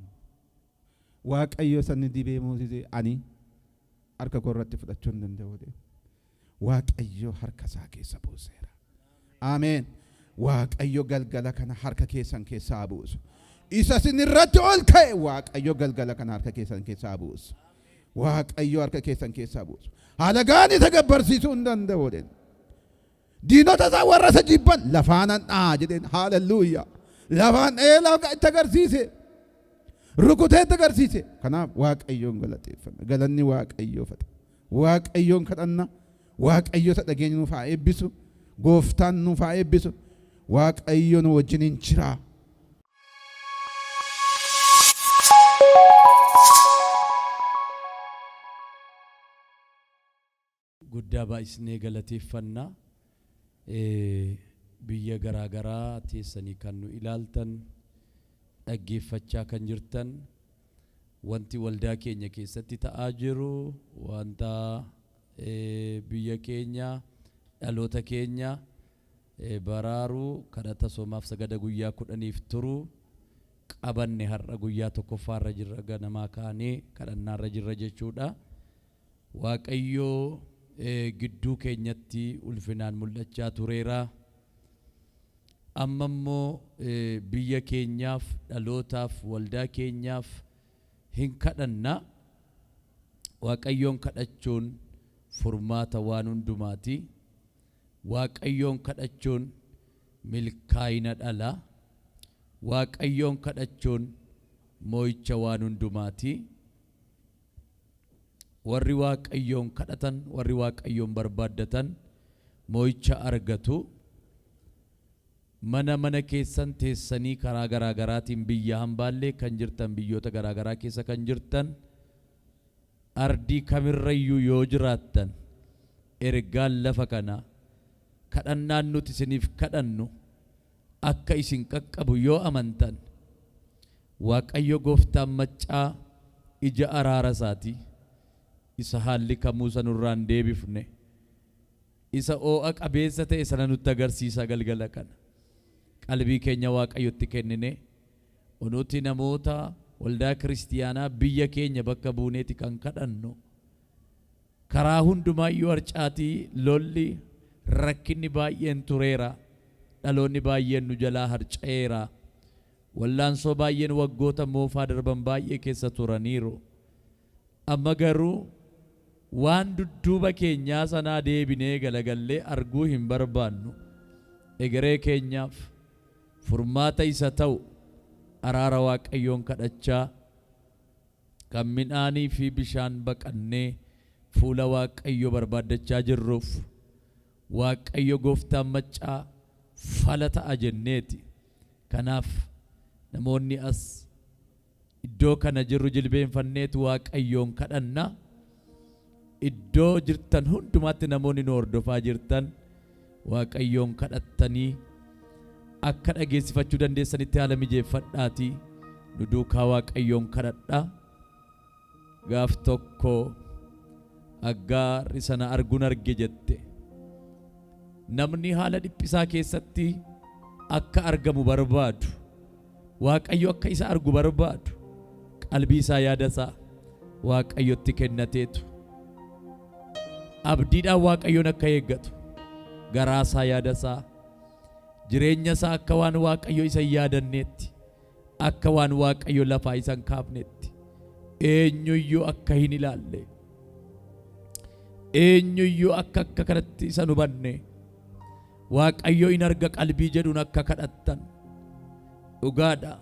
Waaqayyo sanni dibee moosisee ani harka koo irratti fudhachuu hin danda'u jedheen. Waaqayyo harka isaa keessa buuseera. Ameen. Waaqayyo galgala kana harka keessan keessaa buusu. Isa isin irratti ol ka'e Waaqayyo galgala kana harka keessan keessaa buusu. Waaqayyo harka keessan keessaa buusu. Halagaan isa gabbarsiisuu hin danda'u jedheen. Diinota isaa warra isa jibban lafaanan dha'a jedheen. Haalelluuyaa. Lafaan dha'ee lafa itti agarsiise. Rukutee itti agarsiise. Kanaaf Waaqayyoon galateeffanna. Galanni Waaqayyoof haa ta'u. Waaqayyoon kadhanna. Waaqayyo isa dhageenya nuuf haa eebbisu. Gooftaan nuuf haa eebbisu. Waaqayyo nu wajjiniin jira. Guddaa baay'isnee galateeffanna. Biyya garaa garaa teessanii kan nu ilaaltan, dhaggeeffachaa kan jirtan, wanti waldaa keenya keessatti ta'aa jiru, wanta biyya keenya, dhaloota keenya baraaruu, kadhata soomaaf sagada guyyaa 10f turu qabanne har'a guyyaa tokkoffaarra jirra, ganamaa kaanee kadhannaarra jirra jechuudha. Waaqayyo gidduu keenyatti ulfinaan mul'achaa tureera. Amma immoo biyya keenyaaf, dhalootaaf, waldaa keenyaaf hin kadhanna. Waaqayyoon kadhachuun furmaata waan hundumaati. Waaqayyoon kadhachuun milkaa'ina dhala. Waaqayyoon kadhachuun mo'icha waan hundumaati. Warri Waaqayyoon kadhatan, warri Waaqayyoon barbaaddatan mo'icha argatu. Mana mana keessan teessanii karaa garaa garaatiin biyya hambaallee kan jirtan, biyyoota garaa garaa keessa kan jirtan, ardii kamirrayyuu yoo jiraattan, ergaan lafa kana kadhannaan nuti isiniif kadhannu akka isin qaqqabu yoo amantan, Waaqayyo gooftaan maccaa ija araara isaatii isa haalli kamuu isa nurraa hin deebifne, isa oo'a qabeessa ta'e sana nutti agarsiisa galgala kana. Qalbii keenya Waaqayyotti kennine nuti namoota waldaa kiristiyaanaa biyya keenya bakka buuneeti kan kadhannu. Karaa hundumaayyuu harcaatii, lolli, rakkinni baay'een tureera. Dhaloonni baay'een nu jalaa harca'eera. Wallaansoo baay'een waggoota moofaa darban baay'ee keessa turaniiru. Amma garuu waan dudduuba keenyaa sanaa deebinee galagallee arguu hin barbaannu. Egeree keenyaaf furmaata isa ta'u araara Waaqayyoon kadhachaa, kan midhaanii fi bishaan baqannee fuula Waaqayyoo barbaaddachaa jirruuf Waaqayyo gooftaan maccaa fala ta'a jenneeti. Kanaaf namoonni as iddoo kana jirru jilbeenfanneetu Waaqayyoon kadhanna. Iddoo jirtan hundumaatti namoonni nu hordofaa jirtan Waaqayyoon kadhattanii akka dhageessifachuu dandeessanitti haala mijeeffadhaatii nu duukaa Waaqayyoon kadhadha. Gaaf tokko Aggaarri sana arguun arge jette. Namni haala dhiphisaa keessatti akka argamu barbaadu, Waaqayyo akka isa argu barbaadu, qalbii isaa yaada isaa Waaqayyotti kennateetu abdiidhaan Waaqayyoon akka eeggatu, garaa isaa yaada isaa jireenya isaa akka waan Waaqayyo isa hin yaadanneetti, akka waan Waaqayyo lafaa isa hin kaafnetti, eenyuyyuu akka hin ilaalle, eenyuyyuu akka akka kanatti isa hin hubanne, Waaqayyo in arga qalbii jedhuun akka kadhattan dhugaadha.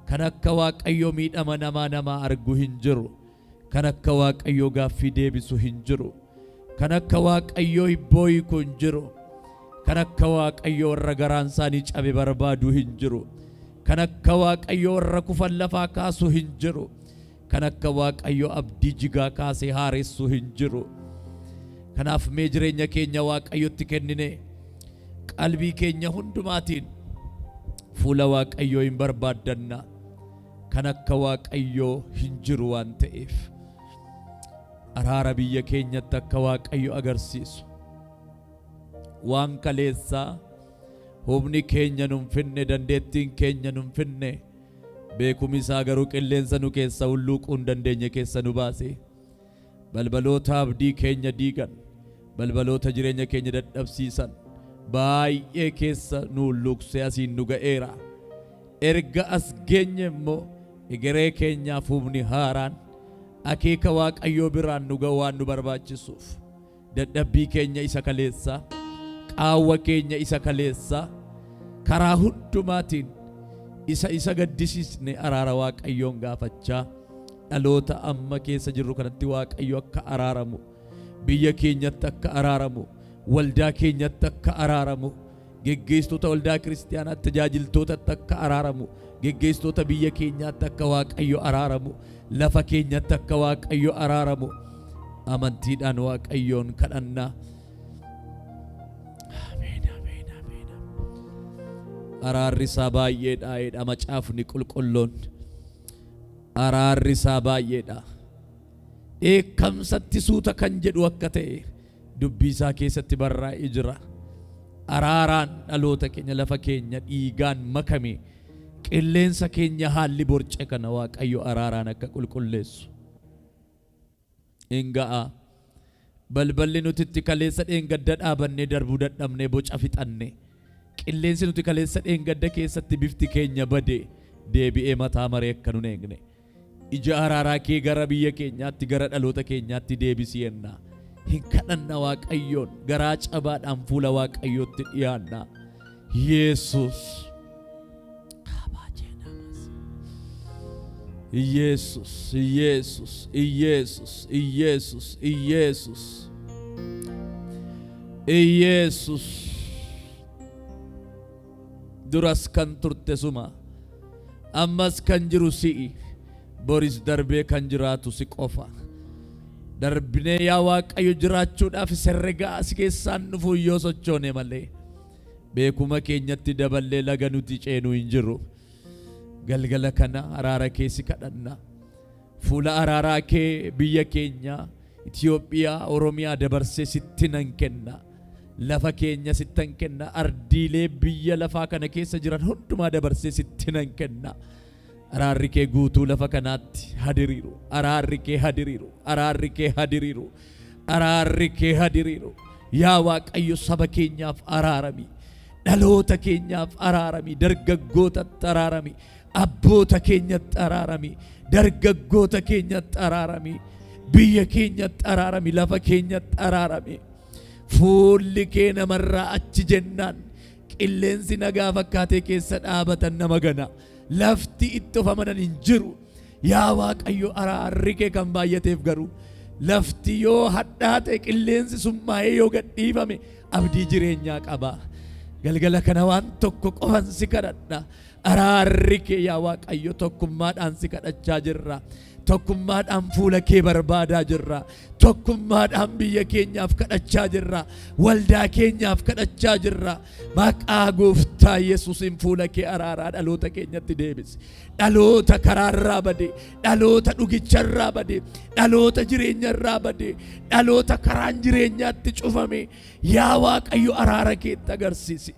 Kan akka Waaqayyo miidhama namaa namaa argu hin jiru. Kan akka Waaqayyoo gaaffii deebisu hin jiru. Kan akka Waaqayyoo hibboo hiiku hin jiru. Kan akka Waaqayyoo warra garaan isaanii cabe barbaadu hin jiru. Kan akka Waaqayyoo warra kufan lafaa kaasu hin jiru. Kan akka Waaqayyoo abdii jigaa kaasee haaressu hin jiru. Kanaaf mee jireenya keenya Waaqayyotti kennine qalbii keenya hundumaatiin fuula Waaqayyoo hin barbaaddanna. Kan akka Waaqayyoo hin jiru waan ta'eef, araara biyya keenyatti akka Waaqayyo agarsiisu, waan kaleessaa humni keenya nun finne, dandeettiin keenya nun finne, beekumi isaa garuu qilleensa nu keessa hulluuquu hin dandeenye keessa nu baase, balbaloota abdii keenya diigan, balbaloota jireenya keenya dadhabsiisan baay'ee keessa nu hulluuqsee asiin nu ga'eera. Erga as geenye immoo egeree keenyaaf humni haaraan akeeka Waaqayyoo biraan nu ga'u waan nu barbaachisuuf, dadhabbii keenya isa kaleessaa, qaawwa keenya isa kaleessaa, karaa hundumaatiin isa gaddisiisne araara Waaqayyoon gaafachaa, dhaloota amma keessa jirru kanatti Waaqayyo akka araaramu, biyya keenyatti akka araaramu, waldaa keenyatti akka araaramu, geggeessitoota waldaa kiristaanaatti, tajaajiltootatti akka araaramu, geggeessitoota biyya keenyaatti akka Waaqayyo araaramu, lafa keenyatti akka Waaqayyo araaramu amantiidhaan Waaqayyoon kadhannaa. Ameen, ameen, ameen. Araarri isaa baay'eedha jedha Macaafni Qulqulluun. Araarri isaa baay'eedha. Dheekkamsatti suuta kan jedhu akka ta'e dubbii isaa keessatti barraa'ee jira. Araaraan dhaloota keenya, lafa keenya dhiigaan makame, qilleensa keenya haalli borce kana Waaqayyo araaraan akka qulqulleessu. In ga'a. Balballi nuti itti kaleessa dheengadda dhaabannee darbuu dadhabnee boca fixanne. Qilleensi nuti kaleessa dheengadda keessatti bifti keenya bade deebi'ee mataa maree akka nun eegne. Ija araaraa kee gara biyya keenyaatti, gara dhaloota keenyaatti deebisi jenna. Hin kadhanna Waaqayyoon, garaa cabaadhaan fuula Waaqayyootti dhiyaanna. Yesus. Yesus, Yesus, Yesus, Yesus, Yesus. Yesus. Duras kan turte suma. Ammas kan jiru si'i. Boris darbee kan jiraatu si qofa. Darbinee yaa Waaqayyo jiraachuudhaaf herregaa si keessaan dhufu yoo sochoone malee, beekuma keenyatti daballee laga nuti ceenu hin jiru. Galgala kana araara kee si kadhanna. Fuula araaraa kee biyya keenya Itoophiyaa, Oromiyaa dabarsee sitti nan kenna. Lafa keenya sittan kenna. Ardiilee biyya lafaa kana keessa jiran hundumaa dabarsee sitti nan kenna. Araarri kee guutuu lafa kanaatti hadiriiru. Araarri kee hadiriiru. Araarri kee hadiriiru. Araarri kee hadiriiru. Yaa Waaqayyo, saba keenyaaf araarami. Dhaloota keenyaaf araarami. Dargaggootatti araarami. Abboota keenyatti araarami. Dargaggoota keenyatti araarami. Biyya keenyatti araarami. Lafa keenyatti araarami. Fuulli kee namarraa achi jennaan qilleensi nagaa fakkaatee keessa dhaabatan nama gana. Lafti itti of amanan hin jiru. Yaa Waaqayyo, araarri kee kan baay'ateef garuu lafti yoo hadhaa ta'e, qilleensi summaa'ee yoo gadhiifame abdii jireenyaa qaba. Galgala kana waan tokko qofan si kadhadha. Araarri kee, yaa Waaqayyo, tokkummaadhaan si kadhachaa jirra. Tokkummaadhaan fuula kee barbaadaa jirra. Tokkummaadhaan biyya keenyaaf kadhachaa jirra. Waldaa keenyaaf kadhachaa jirra. Maqaa Gooftaa Yesuusiin fuula kee araaraa dhaloota keenyatti deebisi. Dhaloota karaarraa bade, dhaloota dhugicharraa bade, dhaloota jireenyarraa bade, dhaloota karaan jireenyaatti cufame. Yaa Waaqayyo, araara keetti agarsiisi.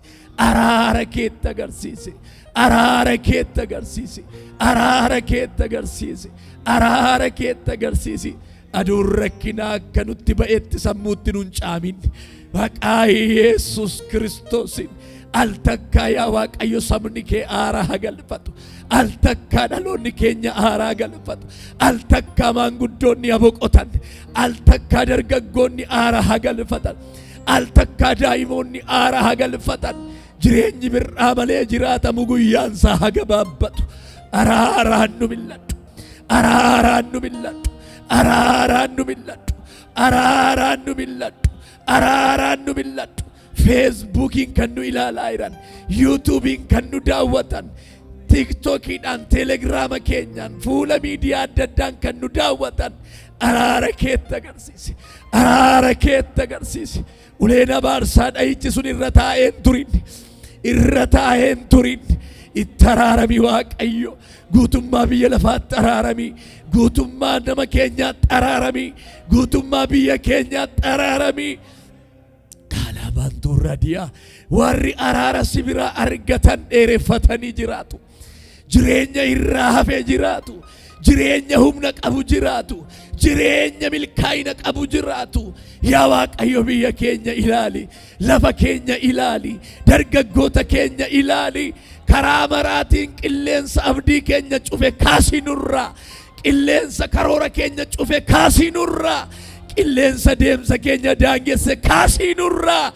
Araara keetti agarsiisi. Araara keetti agarsiisi. Araara keetti agarsiisi. Araara keetti agarsiisi. Aduun rakkinaa akka nutti ba'etti sammuutti nun caamin. Maqaa Yesuus Kiristoosiin al takkaa, yaa Waaqayyo, sabni kee aaraa haa galfatu. Al takkaa dhaloonni keenya aaraa galfatu. Al takkaa maanguddoonni haa boqotan. Al takkaa dargaggoonni aaraa haa galfatan. Al takkaa daa'imoonni aaraa haa galfatan. Jireenyi bir'aa malee jiraatamu guyyaan isaa haa gabaabbatu. Araaraan nu mil'adhu. Araaraan nu mil'adhu. Araaraan nu mil'adhu. Araaraan nu mil'adhu. Araaraan nu mil'adhu. Feesbuukiin kan nu ilaalaa jiran, Yuutuubiin kan nu daawwatan, Tiktookiidhaan, Teelegiraama keenyaan, fuula miidiyaa adda addaan kan nu daawwatan araara keetti agarsiisi. Araara keetti agarsiisi. Uleen abaarsaa dhahichi sun irra taa'een turin. Irra taa'een turin. Itti araarami Waaqayyo. Guutummaa biyya lafaatti araarami. Guutummaa nama keenyaatti araarami. Guutummaa biyya keenyaatti araarami. Kaalabaantuurradiyaa warri araara si biraa argatan dheereffatanii jiraatu. Jireenya irraa hafee jiraatu. Jireenya humna qabu jiraatu. Jireenya milkaa'ina qabu jiraatu. Yaa Waaqayyo biyya keenya ilaali. Lafa keenya ilaali. Dargaggoota keenya ilaali. Karaa maraatiin qilleensa abdii keenya cufe kaasii nurraa. Qilleensa karoora keenya cufe kaasii nurraa. Qilleensa deemsa keenya daangesse kaasii nurraa.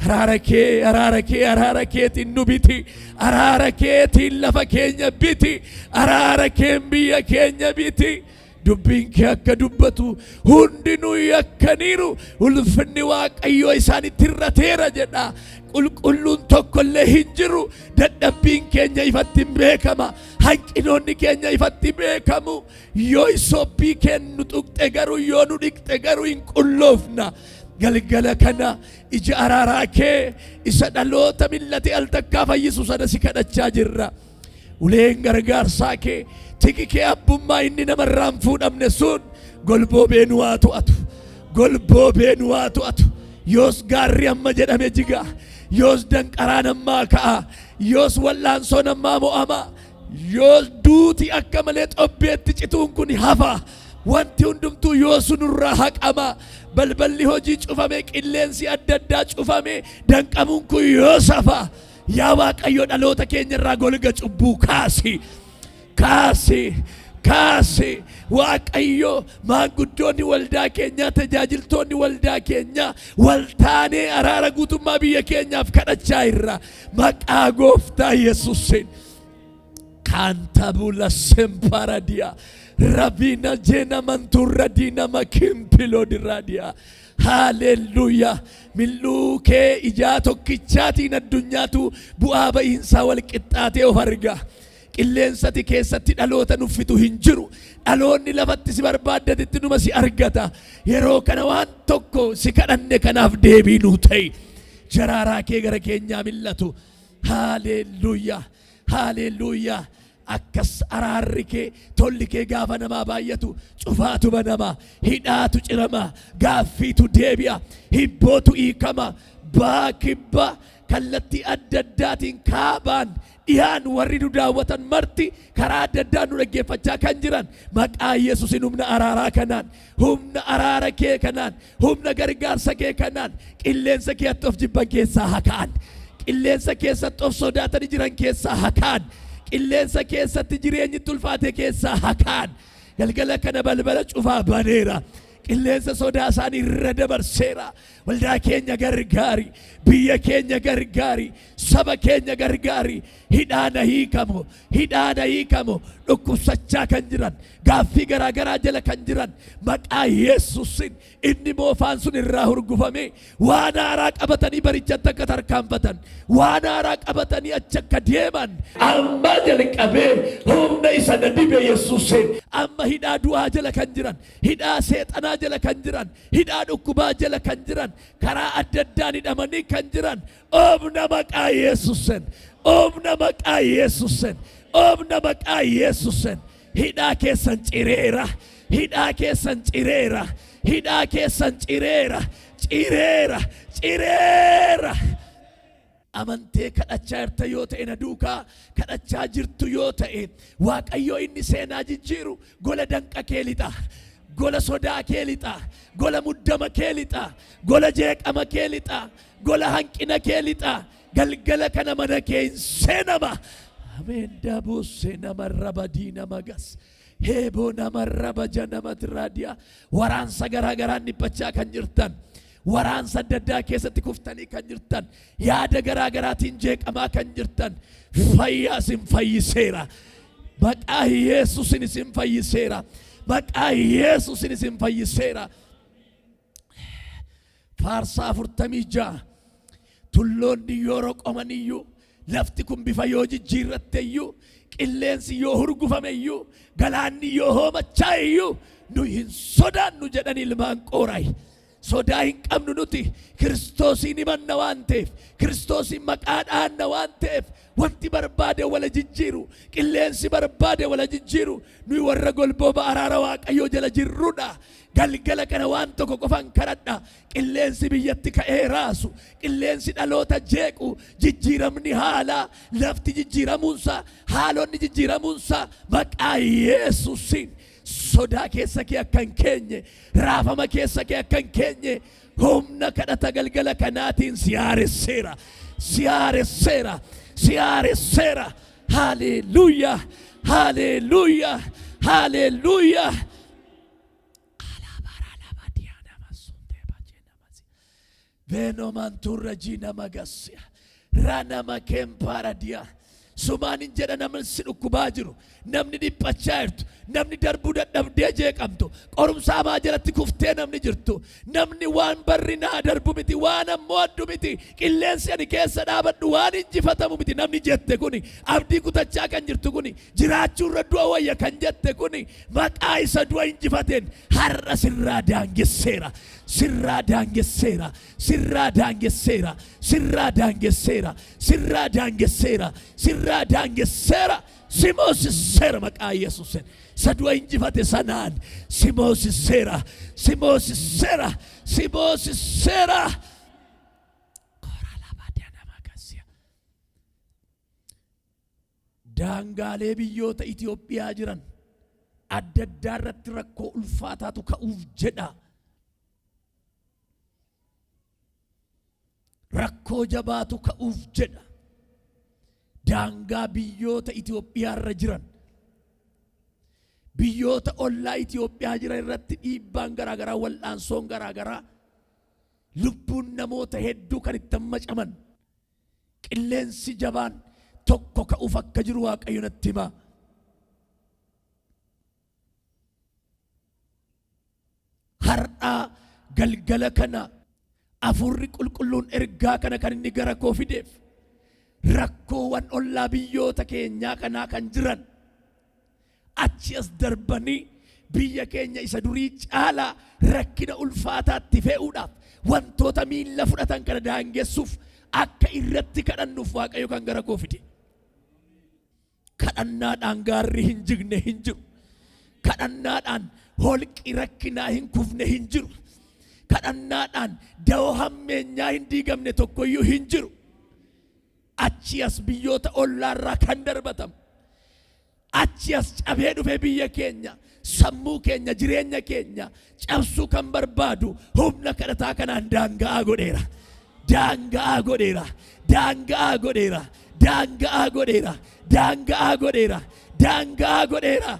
Araara kee, araara kee, araara keetiin nu biti. Araara keetiin lafa keenya biti. Araara keen biyya keenya biti. Dubbiin kee akka dubbatu hundinuu yakkaniiru. Ulfinni Waaqayyoo isaanitti hir'ateera jedha. Qulqulluun tokkollee hin jiru. Dadhabbiin keenya ifatti hin beekama. Hanqinoonni keenya ifatti beekamu. Yoo isoppii kennu tuqxe garuu yoo nu dhiqxe garuu hin qulloofna. Galgala kana ija araaraa kee isa dhaloota millate al takkaa fayyisu sana si kadhachaa jirra. Uleen gargaarsaa kee tiki kee abbummaa inni namarraa hin fuudhamne sun golboobee nu haa to'atu. Golboobee nu haa to'atu. Yoos gaarri amma jedhame jiga. Yoos danqaraan ammaa ka'a. Yoos wal'aansoon ammaa mo'ama. Yoos duuti akka malee xobbeetti cituun kun hafa. Wanti hundumtuu yoo sunurraa haqama. Balballi hojii cufame, qilleensi adda addaa cufame, danqamuun kun yoo safa. Yaa Waaqayyo dhaloota keenya irraa golga cubbuu kaasi. Kaasi. Kaasi. Waaqayyo maanguddoonni waldaa keenyaa, tajaajiltoonni waldaa keenyaa waltaanee araara guutummaa biyya keenyaaf kadhachaa irra. Maqaa gooftaa Yesuusiin. Kantabula semparadia. Rabina jena manturra dina makimpilo diradia. Haleluuyaa. Mil'uu kee ijaa tokkichaatiin addunyaatu bu'aa ba'iinsaa wal qixxaatee of arga. Qilleensati keessatti dhaloota nuffitu hin jiru. Dhaloonni lafatti si barbaaddatetti numa si argata. Yeroo kana waan tokko si kadhanne kanaaf deebii nuu ta'i. Jaraaraa kee gara keenyaa mil'atu. Haleluuyaa. Haleluuyaa. Akkas araarri kee tolli kee gaafa namaa baay'atu cufaatu banama, hidhaatu cirama, gaaffiitu deebi'a, hibbootu hiikama. Baa kibba kallattii adda addaatiin kaabaan dhihaan warri nu daawwatan marti karaa adda addaan nu dhaggeeffachaa kan jiran maqaa Yesuusin humna araaraa kanaan, humna araara kee kanaan, humna gargaarsa kee kanaan qilleensa keetti of jibban keessaa haa ka'an. Qilleensa keessatti of sodaatanii jiran keessaa haa ka'an. Qilleensa keessatti jireenyi ulfaate keessaa haa ka'an. Galgala kana balbala cufaa baneera. Qilleensa sodaa isaanii irra dabarseera. Waldaa keenya gargaari. Biyya keenya gargaari. Saba keenya gargaari. Hidhaana hiikamu. Hidhaana hiikamu. Dhukkubsachaa kan jiran. Gaaffii garaa garaa jala kan jiran. Maqaa Yesuusin inni moofaan sun irraa hurgufame waan haaraa qabatanii barichatti akka tarkaanfatan, waan haaraa qabatanii achi akka deeman. Amma jalqabee humna isa na dibe Yesuusin amma hidhaa du'aa jala kan jiran, hidhaa seexanaa jala kan jiran, hidhaa dhukkubaa jala kan jiran, karaa adda addaan hidhamanii kan jiran humna maqaa Yesuusin, humna maqaa Yesuusin, humna maqaa Yesuusin hidhaa keessan cireera, hidhaa keessan cireera, hidhaa keessan cireera, cireera, cireera. Amantee kadhachaa jirta yoo ta'e, na duukaa kadhachaa jirtu yoo ta'e, Waaqayyo inni seenaa jijjiiru gola danqa kee lixa, gola sodaa kee lixa, gola muddama kee lixa, gola jeeqama kee lixa, gola hanqina kee lixa. Galgala kana mana kee hin seenama. Ameen. Dabuuse namarra badii nama gas heeboo namarra baja namati raadiyaa. Waraansa garaa garaan dhiphachaa kan jirtan, waraansa adda addaa keessatti kuftanii kan jirtan, yaada garaa garaatiin jeeqamaa kan jirtan, fayyaa isin fayyiseera. Maqaa Yesuusin isin fayyiseera. Maqaa Yesuusin isin fayyiseera. Faarsaa 46: Tulloonni yoo roqoman iyyuu, lafti kun bifa yoo jijjiirratte iyyuu, qilleensi yoo hurgufame iyyuu, galaanni yoo hoomachaa iyyuu, nu hin sodaannu jedhan ilmaan Qooraay. Sodaa hin qabnu nuti Kiristoosiin himanna waan ta'eef, Kiristoosiin maqaa dhaanna waan ta'eef, wanti barbaade wala jijjiiru, qilleensi barbaade wala jijjiiru, nuyi warra golbooba araara Waaqayyoo jala jirrudha. Galgala kana waan tokko qofan kadhadha. Qilleensi biyyatti ka'ee raasu, qilleensi dhaloota jeequ, jijjiiramni haalaa, lafti jijjiiramuunsaa, haalonni jijjiiramuunsaa maqaa Yesuusiin sodaa keessa kee akka hin keenye, raafama keessa kee akka hin keenye, humna kadhata galgala kanaatiin si haaresseera. Si haaresseera. Si haaresseera. Haleluuyaa. Haleluuyaa. Haleluuyaa. Venomanturra jina magassia. Ranama kempaaradia. Sumaan hin jedha, namni si dhukkubaa jiru, namni dhiphachaa jirtu, namni darbuu dadhabdee jeeqamtu, qorumsa hamaa jalatti kuftee namni jirtu, namni waan barri naa darbu miti, waan ammoo addu miti, qilleensi ani keessa dhaabadhu waan injifatamu miti namni jette kuni, abdii kutachaa kan jirtu kuni, jiraachuu irra du'a wayya kan jette kuni, maqaa isa du'a injifateen har'a sirraa daangesseera. Sirraa daangesseera. Sirraa daangesseera. Sirraa daangesseera. Sirraa daangesseera. Sirraa daangesseera. Si moosisseera maqaa Yesuusin. Isa du'a injifate sanaan si moosisseera. Si moosisseera. Si moosisseera. Daangaalee biyyoota Itoophiyaa jiran adda addaa irratti rakkoo ulfaataatu ka'uuf jedha. Rakkoo jabaatu ka'uuf jedha. Daangaa biyyoota Itoophiyaa irra jiran, biyyoota ollaa Itoophiyaa jiran irratti dhiibbaan garaagaraa, wal'aansoon garaagaraa, lubbuun namoota hedduu kan itti hammacaman, qilleensi jabaan tokko ka'uuf akka jiru Waaqayyo natti hima. Har'aa galgala kana Hafuurri Qulqulluun ergaa kana kan inni gara koo fideef, rakkoowwan ollaa biyyoota keenyaa kanaa kan jiran achi as darbanii biyya keenya isa durii caalaa rakkina ulfaataatti fe'uudhaaf wantoota miilla fudhatan kana daangessuuf akka irratti kadhannuuf Waaqayyo kan gara koo fide. Kadhannaadhaan gaarri hin jigne hin jiru. Kadhannaadhaan holqi rakkinaa hin kufne hin jiru. Kadhannaadhaan da'oo hammeenyaa hin diigamne tokkoyyuu hin jiru. Achi as biyyoota ollaarraa kan darbatamu, achi as cabee dhufee biyya keenya, sammuu keenya, jireenya keenya cabsuu kan barbaadu humna kadhataa kanaan daanga'aa godheera. Daanga'aa godheera. Daanga'aa godheera. Daanga'aa godheera. Daanga'aa godheera. Daanga'aa godheera.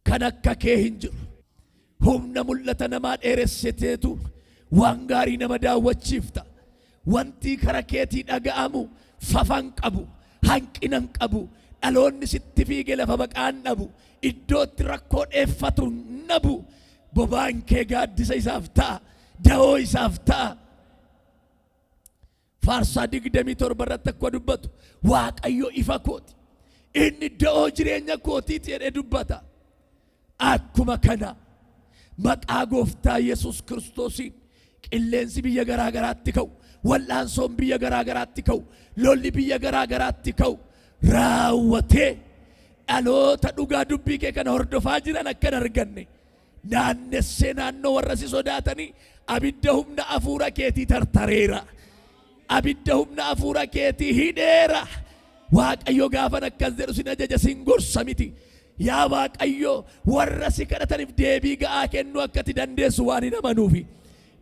Kan akka kee hin jiru. Humna mul'ata namaa dheeressiteetu waan gaarii nama daawwachiifta. Wanti kara keetii dhaga'amu fafa hin qabu, hanqina hin qabu. Dhaloonni sitti fiige lafa baqaa hin dhabu. Iddootti rakkoo dheeffatu hin dhabu. Bobaan kee gaaddisa isaaf ta'a, da'oo isaaf ta'a. Faarsaa 27 irratti akka dubbatu, Waaqayyo ifa kooti, inni da'oo jireenya kootiiti jedhee dubbata. Akkuma kana maqaa Gooftaa Yesuus Kiristoosiin qilleensi biyya garaa garaatti ka'u, wal'aansoon biyya garaa garaatti ka'u, lolli biyya garaa garaatti ka'u raawwatee dhaloota dhugaa dubbii kee kana hordofaa jiran akka hin arganne naannessee naannoo warra si sodaatanii abidda humna hafuura keetii tartareera. Abidda humna hafuura keetii hidheera. Waaqayyo, gaafan akkas jedhu sin ajaja, sin gorsa miti. Yaa Waaqayyo, warra si kadhataniif deebii ga'aa kennuu akka ati dandeessu waan hin amanuufi.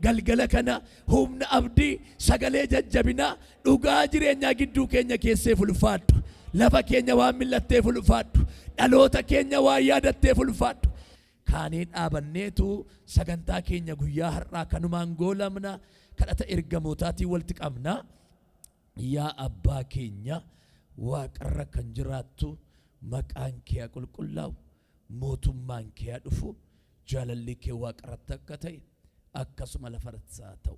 Galgala kana humna abdii, sagalee jajjabinaa, dhugaa jireenyaa gidduu keenya keessee fulfaadhu. Lafa keenya waan mil'atteef ulfaadhu. Dhaloota keenya waan yaadatteef ulfaadhu. Kaanee dhaabanneetu sagantaa keenya guyyaa har'aa kanumaan goolamna. Kadhata ergamootaatiin walitti qabna. Yaa Abbaa keenya waaqarra kan jiraattu, maqaan kee haa qulqullaa'u, mootummaan kee haa dhufu, jaalalli kee waaqarratti akka ta'e akkasuma lafarrattis haa ta'u.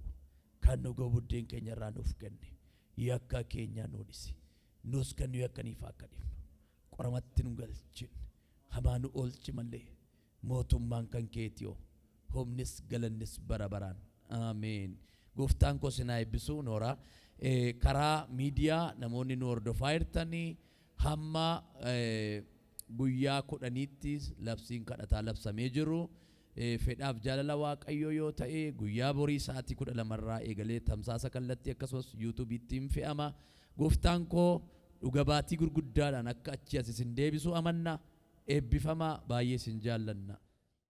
Kan nu ga'u buddeen keenya irraa nuuf kenni. Yakka keenya nuu dhisi. Nus kan nu yakkaniif akka dhiifnu. Qoramatti nu galchin. Hamaa nu oolchi malee mootummaan kan keetiyoo humnis galannis bara baraan. Ameen. Gooftaan koo sinaa eebbisuu noora. Karaa miidiyaa namoonni nu hordofaa jirtanii hamma guyyaa 10tti labsiin kadhataa labsamee jiru. Fedhaaf jaalala Waaqayyoo yoo ta'e guyyaa borii sa'aatii 12rraa eegalee tamsaasa kallattii akkasumas yuutuubiitti hin fe'ama. Gooftaan koo dhuga baatii gurguddaadhaan akka achi as isin deebisu amanna. Eebbifamaa, baay'ee isin jaallanna.